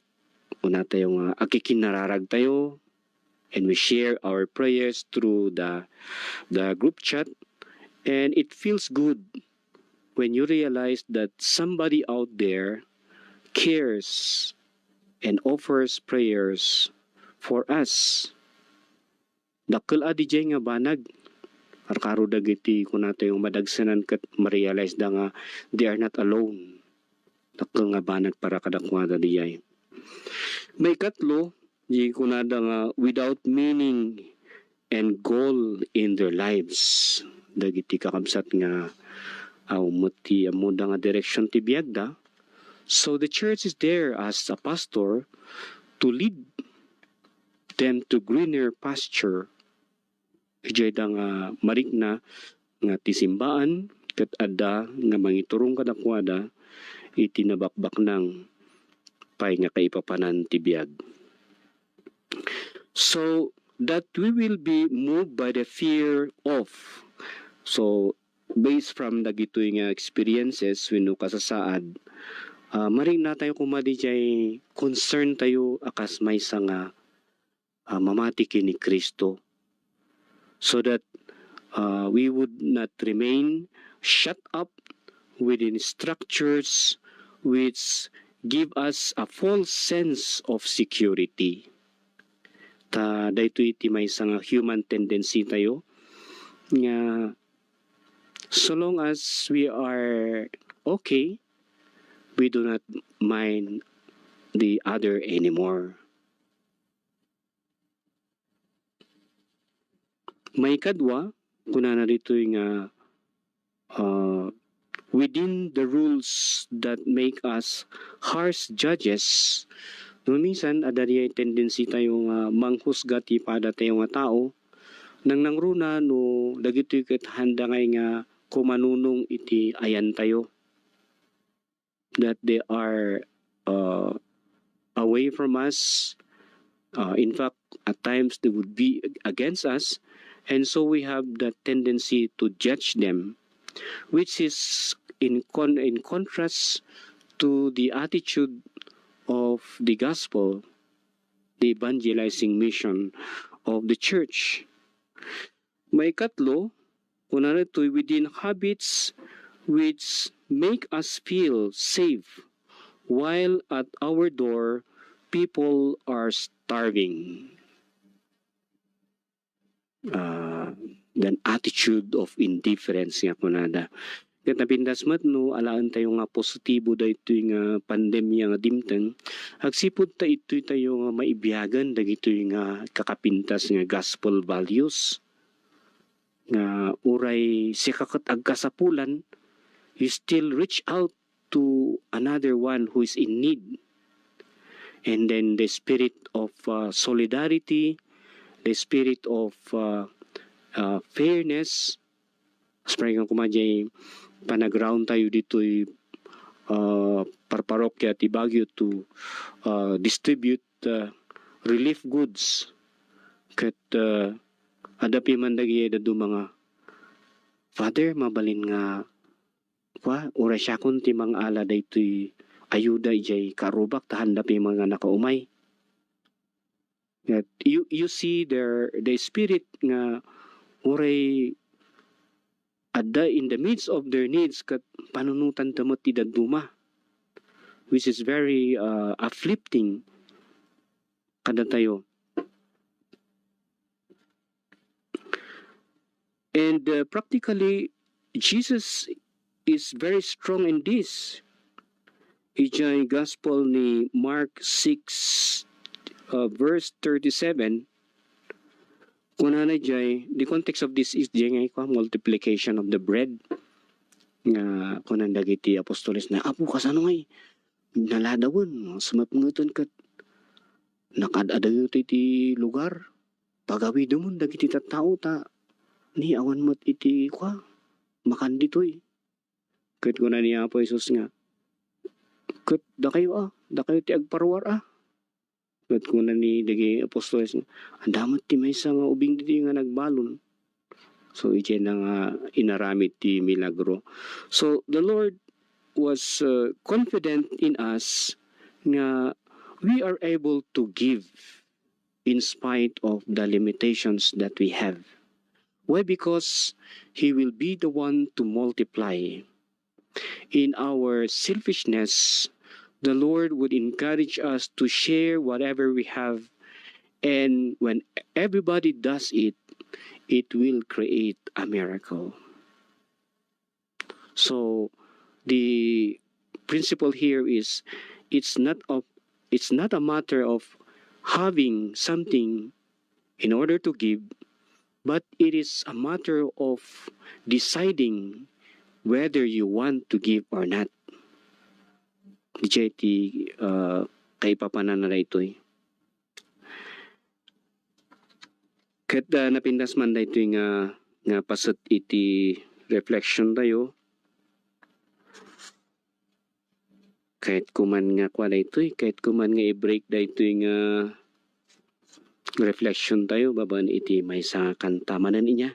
kunatayo nga agkikinnararag tayo, and we share our prayers through the the group chat, and it feels good when you realize that somebody out there cares and offers prayers for us. Dakkel a didiay nga banag. Karkaro dagiti kunatayo madagsenan ket ma-realize da nga they are not alone. Dakkel nga banag para kadakuada diay. Maikatlo, di kunada nga without meaning and goal in their lives. Dagiti kakabsat nga aw met ti ammoda nga direksyon ti biagda. So the church is there as a pastor to lead them to greener pasture. Idiayda nga marikna nga ti simbaan ket adda nga mangiturong kadakuada iti nabakbaknang pay nga kaipapanan ti biag. So, that we will be moved by the fear of. So, based from dagitoy nga experiences wenno kasasaad, ah, maringnatayo koma diay concern tayo a kas maysa nga, ah, mamati ken ni Cristo, so that, ah, we would not remain shut up within structures which give us a false sense of security. Ta daytoy ti maysa nga human tendency tayo nga so long as we are okay, we do not mind the other anymore. Maikadua, kunana ditoy nga, ah, within the rules that make us harsh judges. No, minsan, adda diay tendency tayo nga manghusga ti pada tayo nga tao, nangnangruna no dagitoy ket haanda ngay nga kumanunong iti ayan tayo, that they are, uh, away from us. Uh, in fact, at times they would be against us. And so we have the tendency to judge them, which is in, con- in contrast to the attitude of the gospel, the evangelizing mission of the church. Maikatlo, kunana ditoy, within habits which make us feel safe while at our door people are starving. Ah, the attitude of indifference nga kunada. Ket napintas met no alaen tayo nga positibo daytoy nga pandemia nga dimteng, agsipud ta itoy tayo nga maibiagan dagitoy nga kakapintas nga gospel values. Nga uray sika ket agkasapulan, you still reach out to another one who is in need. And then the spirit of, uh, solidarity, the spirit of, uh, uh, fairness, as parang kuma jay panaground tayo ditoy, uh, parparokya ti Baguio to, uh, distribute, uh, relief goods. Ket, uh, adda pay man dagiti dadduma nga, "Father, mabalin nga, kua, uray siakon ti mangala daytoy ayuda idiay karrubak ta haanda pay man nga nakaumay." That you, you see their, the spirit nga uray adda in the midst of their needs ket panunotanda met ti dadduma, which is very, uh, uplifting kadatayo. And, uh, practically, Jesus is very strong in this. Idiay Gospel ni Mark six, uh, verse thirty-seven, kunana jay, the context of this is jay nga ikuan, multiplication of the bread. Nga kunan dagiti apostoles na, "Apo, kasano ngay naladawen? Sumapngeten ket nakaad-adayo ti, ti lugar. Pagawidemon dagiti tattao ta ni awan met iti kua, makan ditoy." Ket kuna ni Apo Jesus nga, "Ket dakayo a, dakayo ti agparuar a." Ket kuna ni dagiti apostoles nga, "Adda met ti maysa nga ubing ditoy nga nagbalon." So, idiay na nga inaramid ti milagro. So, the Lord was, uh, confident in us nga we are able to give in spite of the limitations that we have. Why? Because He will be the one to multiply. In our selfishness, the Lord would encourage us to share whatever we have. And when everybody does it, it will create a miracle. So the principle here is it's not of, it's not a matter of having something in order to give, but it is a matter of deciding whether you want to give or not. Diay ti, uh, kaipapanana daytoy. Ket, ah, napintas man daytoy nga, nga paset iti reflection tayo. Kayatko man nga kua daytoy, kayatko man nga i-break daytoy nga reflection tayo babaen iti maysa nga kanta. Manen inya,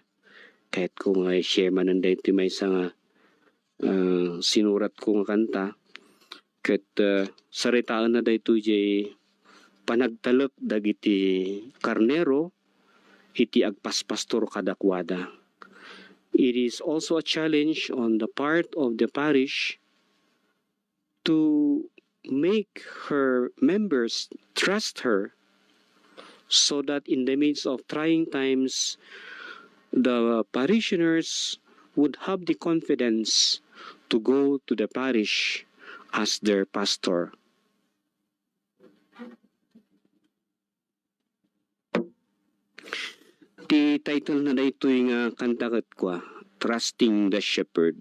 kayatko nga i-share manen daytoy maysa nga, ah, sinuratko nga kanta. Ket, ah, saritaenna daytoy jay panagtalek dagiti karnero iti agpaspastor kadakuada. It is also a challenge on the part of the parish to make her members trust her, so that in the midst of trying times, the parishioners would have the confidence to go to the parish as their pastor. Ti title na daytoy nga kanta ket kua, Trusting the Shepherd.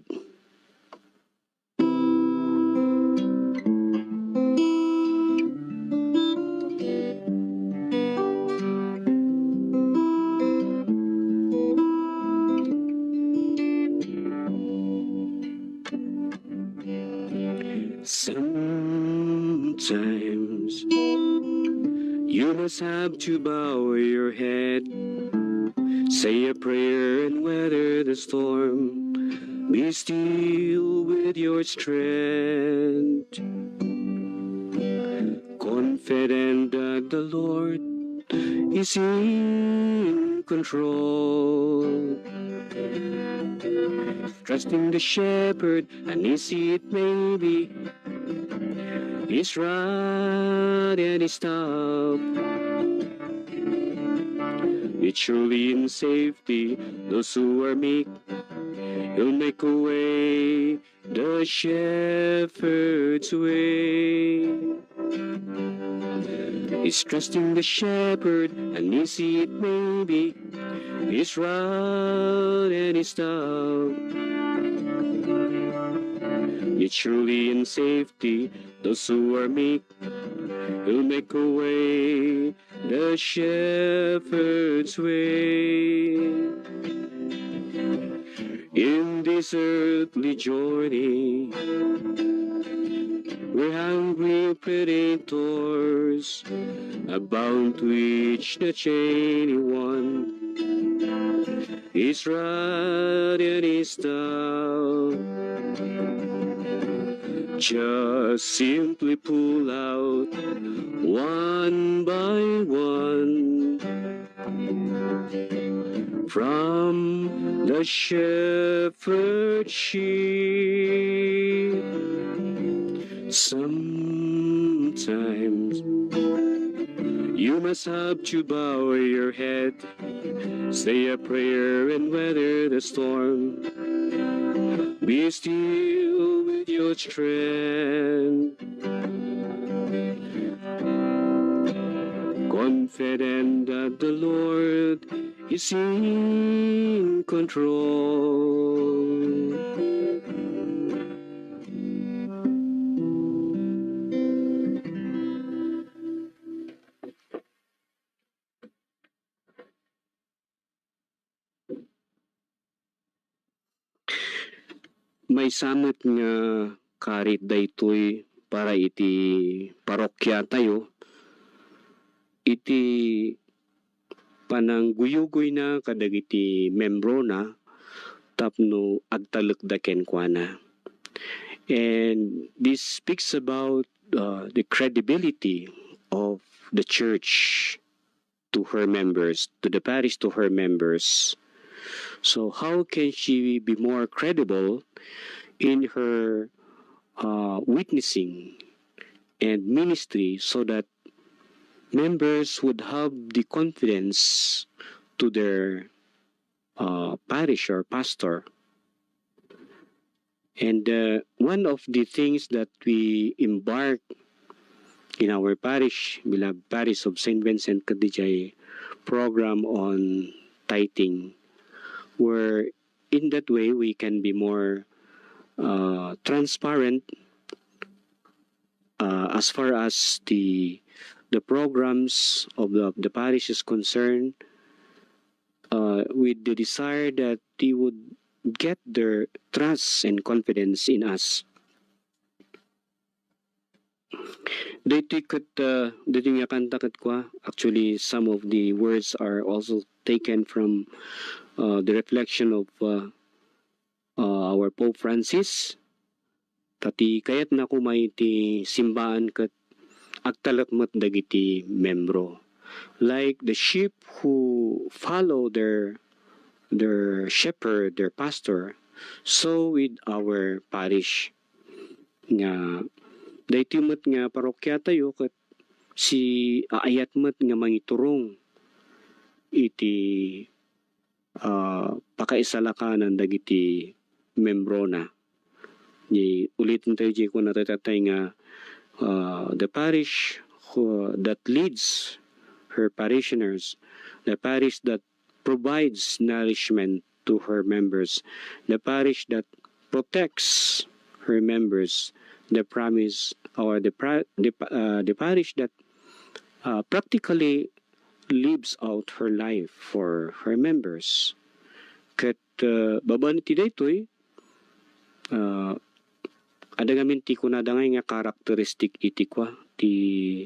Sometimes you must have to bow your head, say a prayer, and weather the storm. Be still with your strength, confident that the Lord is in control. Trusting the shepherd, uneasy it may be, his rod and his staff. Yet surely in safety, those who are meek, he'll make a way the shepherd's way. Is trusting the shepherd, uneasy it may be, his rod and his staff. Yet surely in safety, those who are meek, he'll make a way the shepherd's way. In this earthly journey, where hungry predators abound to each and any one, his rod and his staff just simply pull out one by one from the shepherd sheep. Sometimes you must have to bow your head, say a prayer, and weather the storm. Be still with your strength, confident that the Lord is in control. Maysa met nga karit daytoy para iti parokiatayo, iti panangguyugoyna kadagiti membrona tapno agtalekda kenkuana. And this speaks about, uh, the credibility of the church to her members, to the parish, to her members. So how can she be more credible in her, uh, witnessing and ministry so that members would have the confidence to their, uh, parish or pastor? And, uh, one of the things that we embark in our parish, beloved parish of Saint Vincent, kadijay program on tithing, where in that way we can be more, uh, transparent, uh, as far as the, the programs of the, of the parish is concerned, uh, with the desire that they would get their trust and confidence in us. Daytoy ket, uh, daytoy nga kanta ket kua, actually, some of the words are also taken from, uh, the reflection of, uh, uh, our Pope Francis. Ta ti kayatna koma iti simbaan ket agtalek met dagiti membro. Like the sheep who follow their, their shepherd, their pastor, so with our parish. Nga daytoy met nga parokiatayo ket si aayat met nga mangiturong iti, ah, pakaisalakanan dagiti membrona. Di uliten tayo di kunatayo tatay nga, ah, the parish who, that leads her parishioners, the parish that provides nourishment to her members, the parish that protects her members, the promise or the, pra- the, pa- uh, the parish that, uh, practically lives out her life for her members. Ket, uh, babaen iti daytoy, uh, adda ngamin ti kunada ngay nga karakteristik iti kua, ti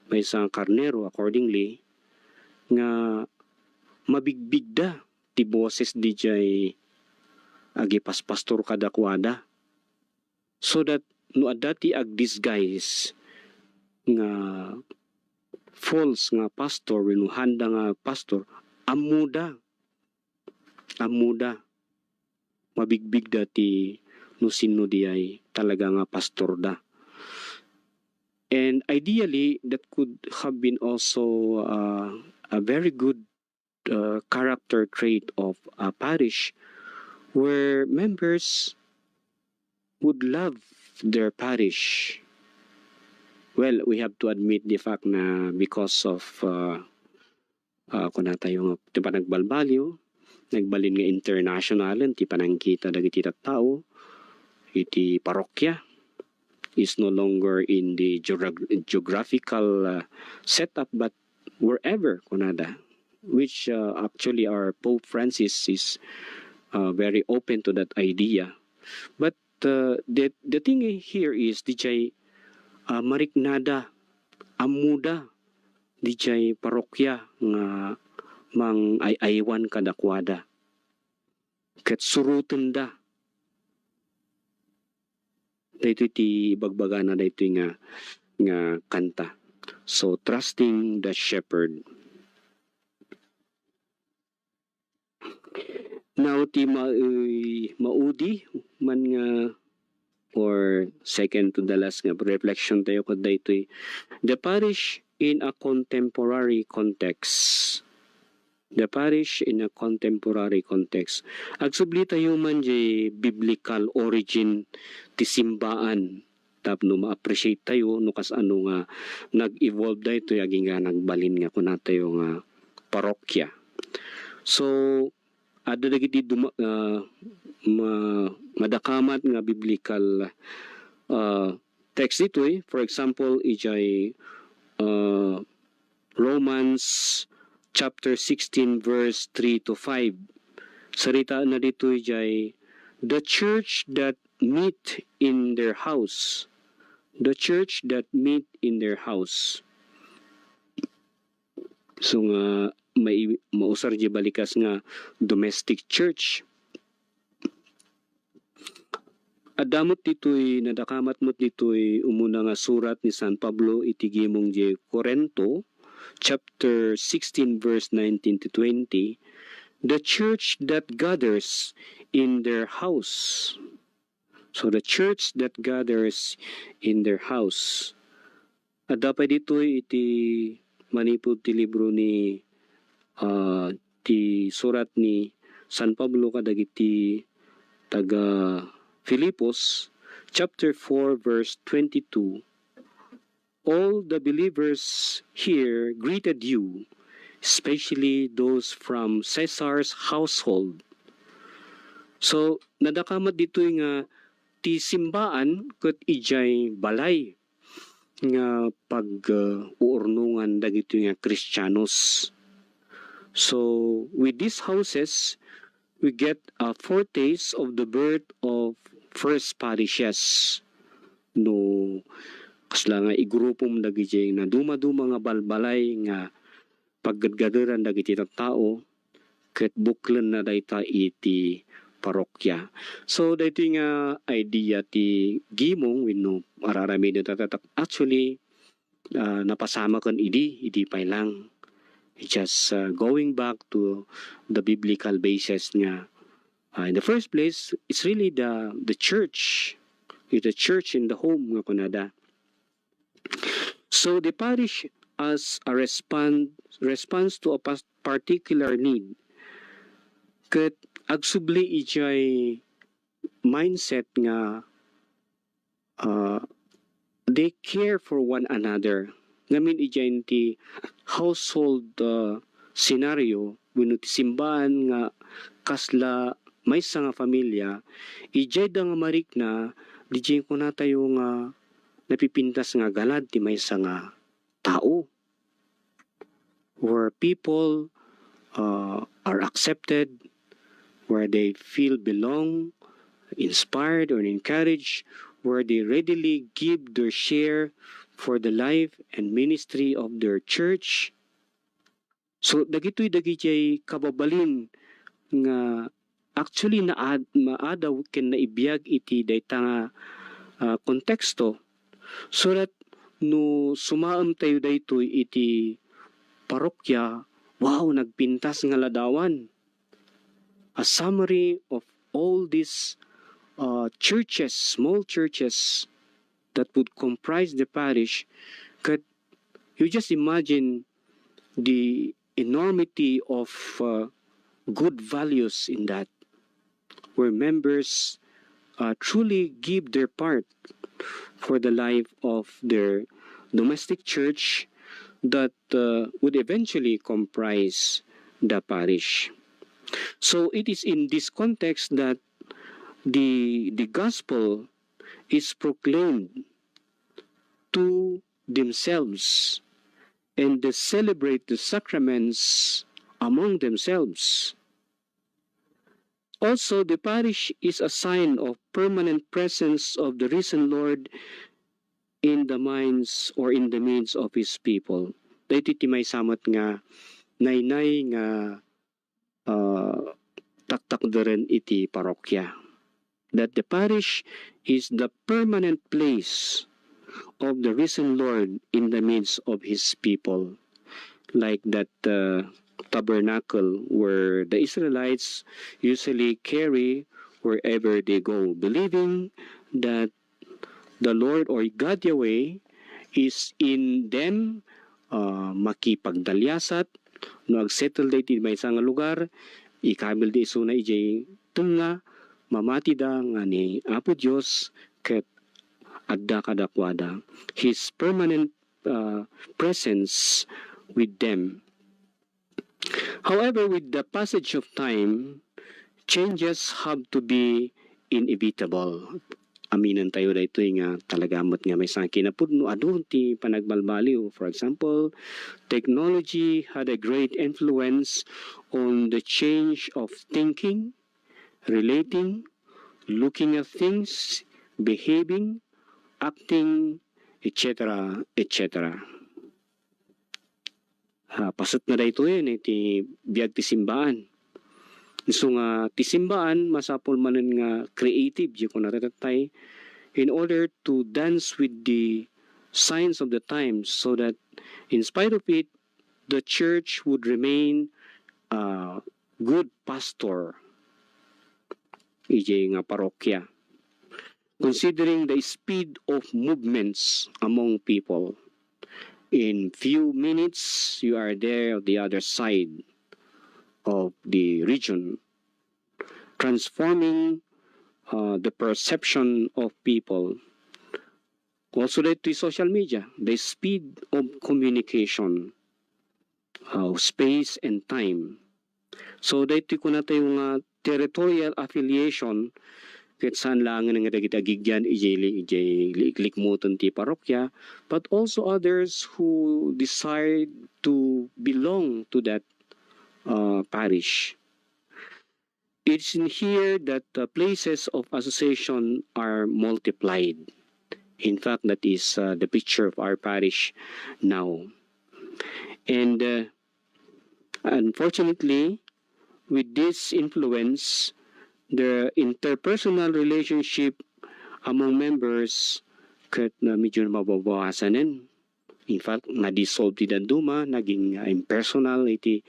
maysa nga karnero, accordingly, nga mabigbigda ti boses didiay agipaspastor kadakuada. So that no adda ti agdisguise nga false nga pastor wenno handa nga pastor, ammoda. Ammoda. Mabigbigda ti no sinno diay talaga nga pastorda. And ideally, that could have been also, uh, a very good, uh, character trait of a parish where members would love their parish. Well, we have to admit the fact na because of, uh, uh, kunatayo nga ti panagbalbaliw, nagbalin nga internationalen ti panangkita dagiti tattao iti parokya is no longer in the geograg-, geographical, uh, setup, but wherever, kunada, which, uh, actually our Pope Francis is, uh, very open to that idea. But, uh, the, the thing here is, didiay, uh, mariknada, ammoda, didiay parokya nga mangay-aywan kadakuada. Ket surotenda. Daytoy ti ibagbagana daytoy nga, nga kanta. So, Trusting the Shepherd. Now, ti ma-, eh, maudi man nga, or second to the last nga reflection tayo ket daytoy, the parish in a contemporary context. The parish in a contemporary context. Agsubli tayo man diay biblical origin ti simbaan tapno ma-appreciate tayo no kasano nga nag-evolve daytoy agingga nagbalin nga kunatayo nga parokya. So, adda dagiti duma-, ah, ma-, madakamat nga biblical, ah, text ditoy. For example, idiay, ah, Romans chapter sixteen, verse three to five. Saritaenna ditoy diay, "The church that meet in their house." The church that meet in their house. So nga, mai-, mausar diay balikas nga domestic church. Adda met ditoy, nadakamat met ditoy umuna nga surat ni San Pablo iti gimong diay Corinto, chapter sixteen, verse nineteen to twenty, "The church that gathers in their house." So, the church that gathers in their house. Adda pay ditoy iti manipud ti libro ni, ah, ti surat ni San Pablo kadagiti taga-Filipos, chapter four, verse twenty-two. "All the believers here greeted you, especially those from Caesar's household." So, nadakamat ditoy nga ti simbaan ket idiay balay nga pag, uh, uurnongan dagitoy nga Kristianos. So, with these houses, we get a foretaste of the birth of first parishes. No, kasla nga igrupom dagiti nadumaduma nga balbalay nga paggadgaderan dagiti tattao, ket buklenna dayta iti parokya. So, daytoy nga idea ti gimong wenno ar-aramiden tatta-, actually, ah, napasamaken idi, idi pay lang. Just, ah, going back to the biblical basis nga, ah, in the first place, it's really the, the church. It's the church in the home nga kunada. So the parish as a respond, response to a pas-, particular need. Ket agsubli idiay mindset nga, ah, they care for one another. Ngamin idiay ti household, ah, scenario wenno ti simbaan nga kasla maysa nga familia, idiay da nga marikna, didiay kunatayo nga napipintas nga galad ti maysa nga tao, where people, uh, are accepted, where they feel belong, inspired, or encouraged, where they readily give their share for the life and ministry of their church. So, dagitoy dagiti kababalin nga actually naad-, maadaw ken naibiag iti dayta nga, ah, konteksto. So that no sumaem tayo daytoy iti parokya, wow, nagpintas nga ladawan. A summary of all these, uh, churches, small churches that would comprise the parish, ket you just imagine the enormity of, uh, good values in that, where members, uh, truly give their part for the life of their domestic church that, uh, would eventually comprise the parish. So it is in this context that the, the gospel is proclaimed to themselves, and they celebrate the sacraments among themselves. Also, the parish is a sign of permanent presence of the risen Lord in the minds or in the midst of his people. Daytoy ti maysa met nga naynay nga, ah, taktakderen iti parokya. That the parish is the permanent place of the risen Lord in the midst of his people. Like that, uh, tabernacle where the Israelites usually carry wherever they go, believing that the Lord or God Yahweh is in them, ah, makipagdaliasat, no agsettle da iti maysa nga lugar, ikabil da isuna idiay tengnga, mamati da nga ni Apo Dios ket adda kadakuada. His permanent, ah, presence with them. However, with the passage of time, changes have to be inevitable. Aminen tayo daytoy nga talaga met nga maysa nga kinapudno adu ti panagbalbaliw. For example, technology had a great influence on the change of thinking, relating, looking at things, behaving, acting, et cetera, et cetera. Ah, paset na daytoy iti biag ti simbaan. Isu nga ti simbaan, masapul manen nga creative, di ko natatay, in order to dance with the signs of the times, so that in spite of it, the church would remain a good pastor iti nga parokya. Considering the speed of movements among people, in few minutes, you are there on the other side of the region, transforming, uh, the perception of people. Also, daytoy social media, the speed of communication, uh, space and time. So, daytoy kunatayo nga territorial affiliation, ket saan laengen nga dagiti agigyan idiay li-, idiay li-, likmoten ti parokya, but also others who decide to belong to that, uh, parish. It's in here that the places of association are multiplied. In fact, that is, uh, the picture of our parish now. And, uh, unfortunately, with this influence, the interpersonal relationship among members ket na medyo mababawasanen. In fact, na-dissolve ti dadduma, naging, uh, impersonal iti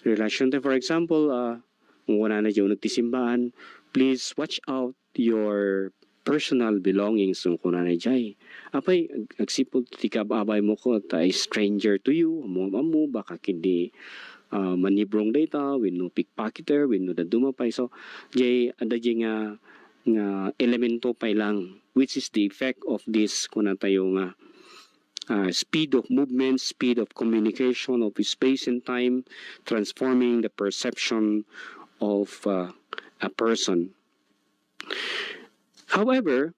relation. For example, uh, kung kunana diay uneg ti simbaan, "Please watch out your personal belongings," kung kunana diay. Apay, ag-, agsipud ti kaab-abaymo ket a stranger to you, ammo, ammo, baka ket di, ah, manibrong dayta, wenno pickpocketer, wenno dadduma pay. So, diay, adda diay nga, nga elemento pay lang, which is the effect of this, kunatayo nga, ah, speed of movement, speed of communication, of space and time, transforming the perception of, uh, a person. However,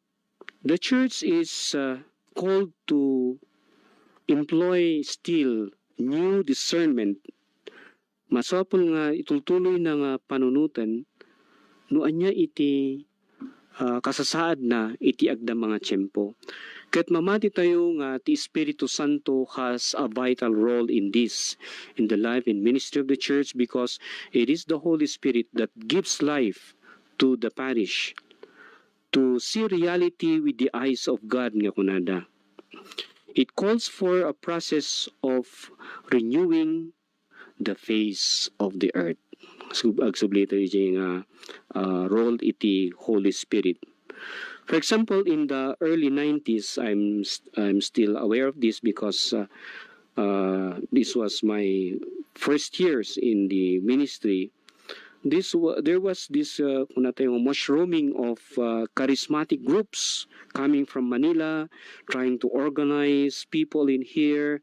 the church is, uh, called to employ still new discernment. Masapul nga itultuloyna nga panunoten no ania iti, ah, kasasaadna iti agdama nga tiempo. Ket mamatitayo nga ti Espiritu Santo has a vital role in this, in the life and ministry of the church, because it is the Holy Spirit that gives life to the parish, to see reality with the eyes of God nga kunada. It calls for a process of renewing the face of the earth. Sub-, agsubli tayo diay nga, ah, role iti Holy Spirit. For example, in the early nineties, I'm s-, I'm still aware of this because, uh, uh, this was my first years in the ministry. This wa-, there was this, uh, kunatayo, mushrooming of, uh, charismatic groups coming from Manila, trying to organize people in here,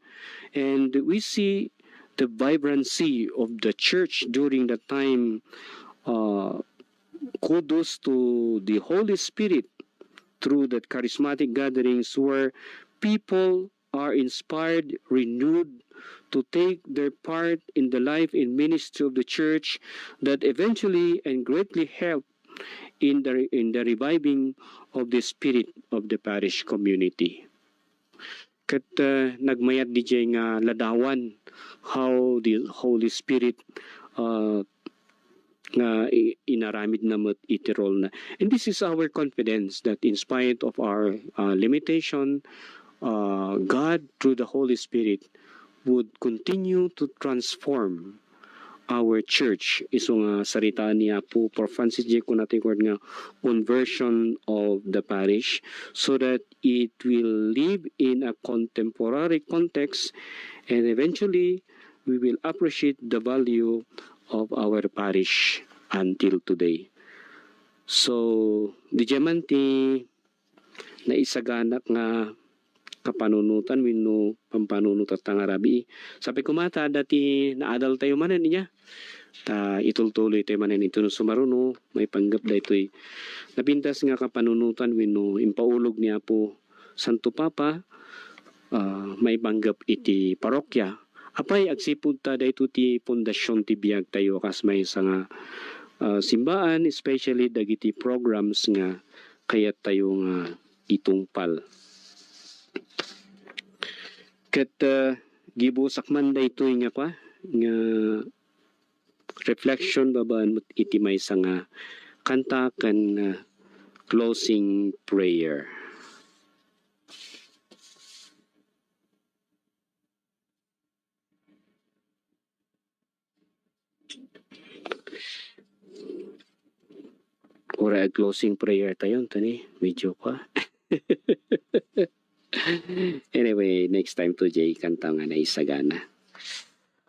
and we see the vibrancy of the church during that time. Uh, kudos to the Holy Spirit through that charismatic gatherings where people are inspired, renewed to take their part in the life and ministry of the church that eventually and greatly help in the, in the reviving of the spirit of the parish community. Ket, uh, nagmayat diay nga ladawan how the Holy Spirit, uh, nga i-, inaramidna met iti role na. And this is our confidence that in spite of our, uh, limitation, uh, God, through the Holy Spirit, would continue to transform our church. Isu nga saritaan ni Apo Pope Francis diay kunatayo nga conversion of the parish, so that it will live in a contemporary context, and eventually, we will appreciate the value of our parish until today. So, diay man ti naisaganak nga kapanunotan wenno pampanunot ta nga rabii. Sapay koma ta adda ti naadaltayo manen inya. Ta itultuloytayo manen iti no sumaruno, maipanggep daytoy napintas nga kapanunotan wenno impaulog ni Apo Santo Papa, ah, maipanggep iti parokya. Apay, agsipud ta daytoy ti pundasyon ti biagtayo kas maysa nga, ah, simbaan, especially dagiti programs nga kayattayo nga itungpal. Ket, ah, gibusak man daytoy nga kua, nga reflection babaen met iti maysa nga kanta ken, ah, closing prayer. Uray ag-closing prayer tayo, Tony. Medyo pa. Anyway, next time to, Jay, kanta nga naisagana.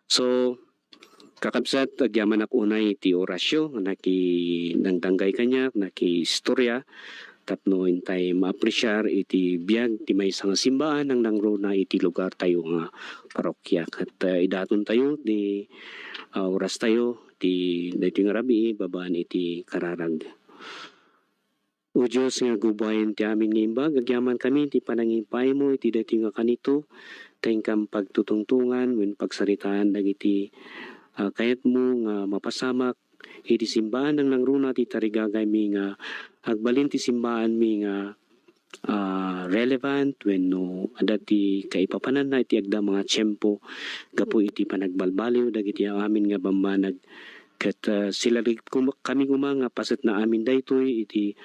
So, kakabsat, agyamanak unay iti orasyo nga naki-, nangdanggay kaniak, nakiistorya, tapno intay maapresiar iti biag ti maysa nga simbaan a nangruna iti lugar tayo nga parokya. Ket, ah, idaton tayo ti, ah, oras tayo ti daytoy nga rabii babaen iti kararag. O Dios nga agubbuayen ti amin nga imbag, agyamankami iti panangipaaymo iti daytoy nga kanito, ta inkam pagtutungtongan wenno pagsaritaan dagiti, ah, kayatmo nga mapasamak iti simbaan a nangruna ti tarigagaymi nga agbalin ti simbaanmi nga ah, relevant wenno adda ti kaipapananna iti agda nga tiempo gapu iti panagbalbaliw dagiti amin nga bambanag. Ket, ah, silalikami koma nga paset na amin daytoy iti,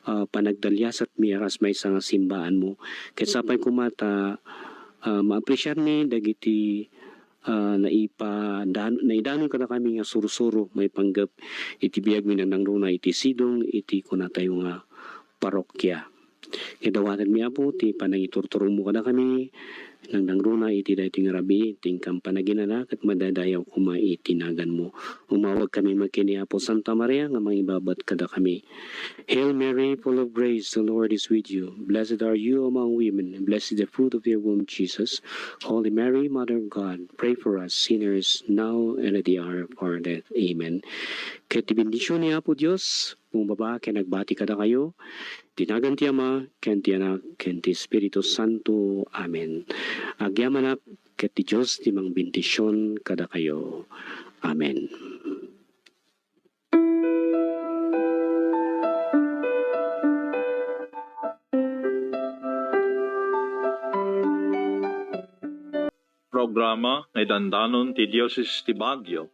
ah, panagdaliasatmi a kas maysa nga simbaanmo. Ket sapay koma ta, ah, maapresiarmi dagiti, ah, naipadan-, naidanon kadakami nga sursuro maipanggep iti biagmi nangnangruna iti sidong iti kunatayo nga parokya. Ket awatenmi, Apo, ti panangiturturongmo kadakami, nangnangruna iti daytoy nga rabii, ti inkam panaginana, ket madaydayaw koma iti naganmo. Umawagkami met ken ni Apo Santa Maria nga mangibabat kadakami. Hail Mary, full of grace, the Lord is with you. Blessed are you among women, and blessed is the fruit of your womb, Jesus. Holy Mary, Mother of God, pray for us sinners, now and at the hour of our death. Amen. Ket ti bendision ni Apo Dios, bumaba ken agbati kadakayo, ti nagan ti Ama, ken ti Anak, ken ti Espiritu Santo. Amen. Agyamanak, ket ti Dios ti mangbendision kadakayo. Amen. Programa nga idandanon ti Diocese ti Baguio.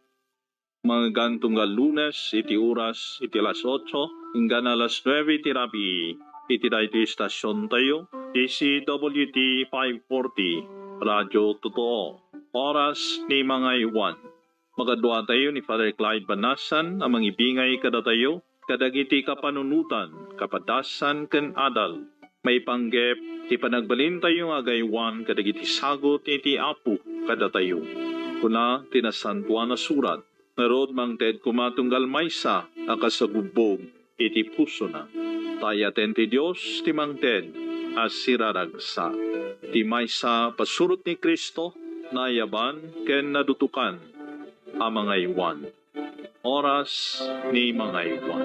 Mangganto nga Lunes iti oras iti alas otso inggana alas nuebe ti rabii iti daytoy stasiontayo, D C W T five forty, Radio Totoo. Oras ni Mangaywan. Makaduatayo ni Father Clyde Banasan a mangibingay kadatayo kadagiti kapanunotan, kapadasan, ken adal maipanggep ti panagbalintayo nga agaywan kadagiti sagut iti Apo kadatayo. Kuna ti Nasantoan a Surat, ngarud, mangted koma tunggal maysa a kasagubbog iti pusona. Ta ayaten ti Dios ti mangted a siraragsak. Ti maysa pasurot ni Cristo, naayaban ken nadutokan a mangaywan. Oras ni mangaywan.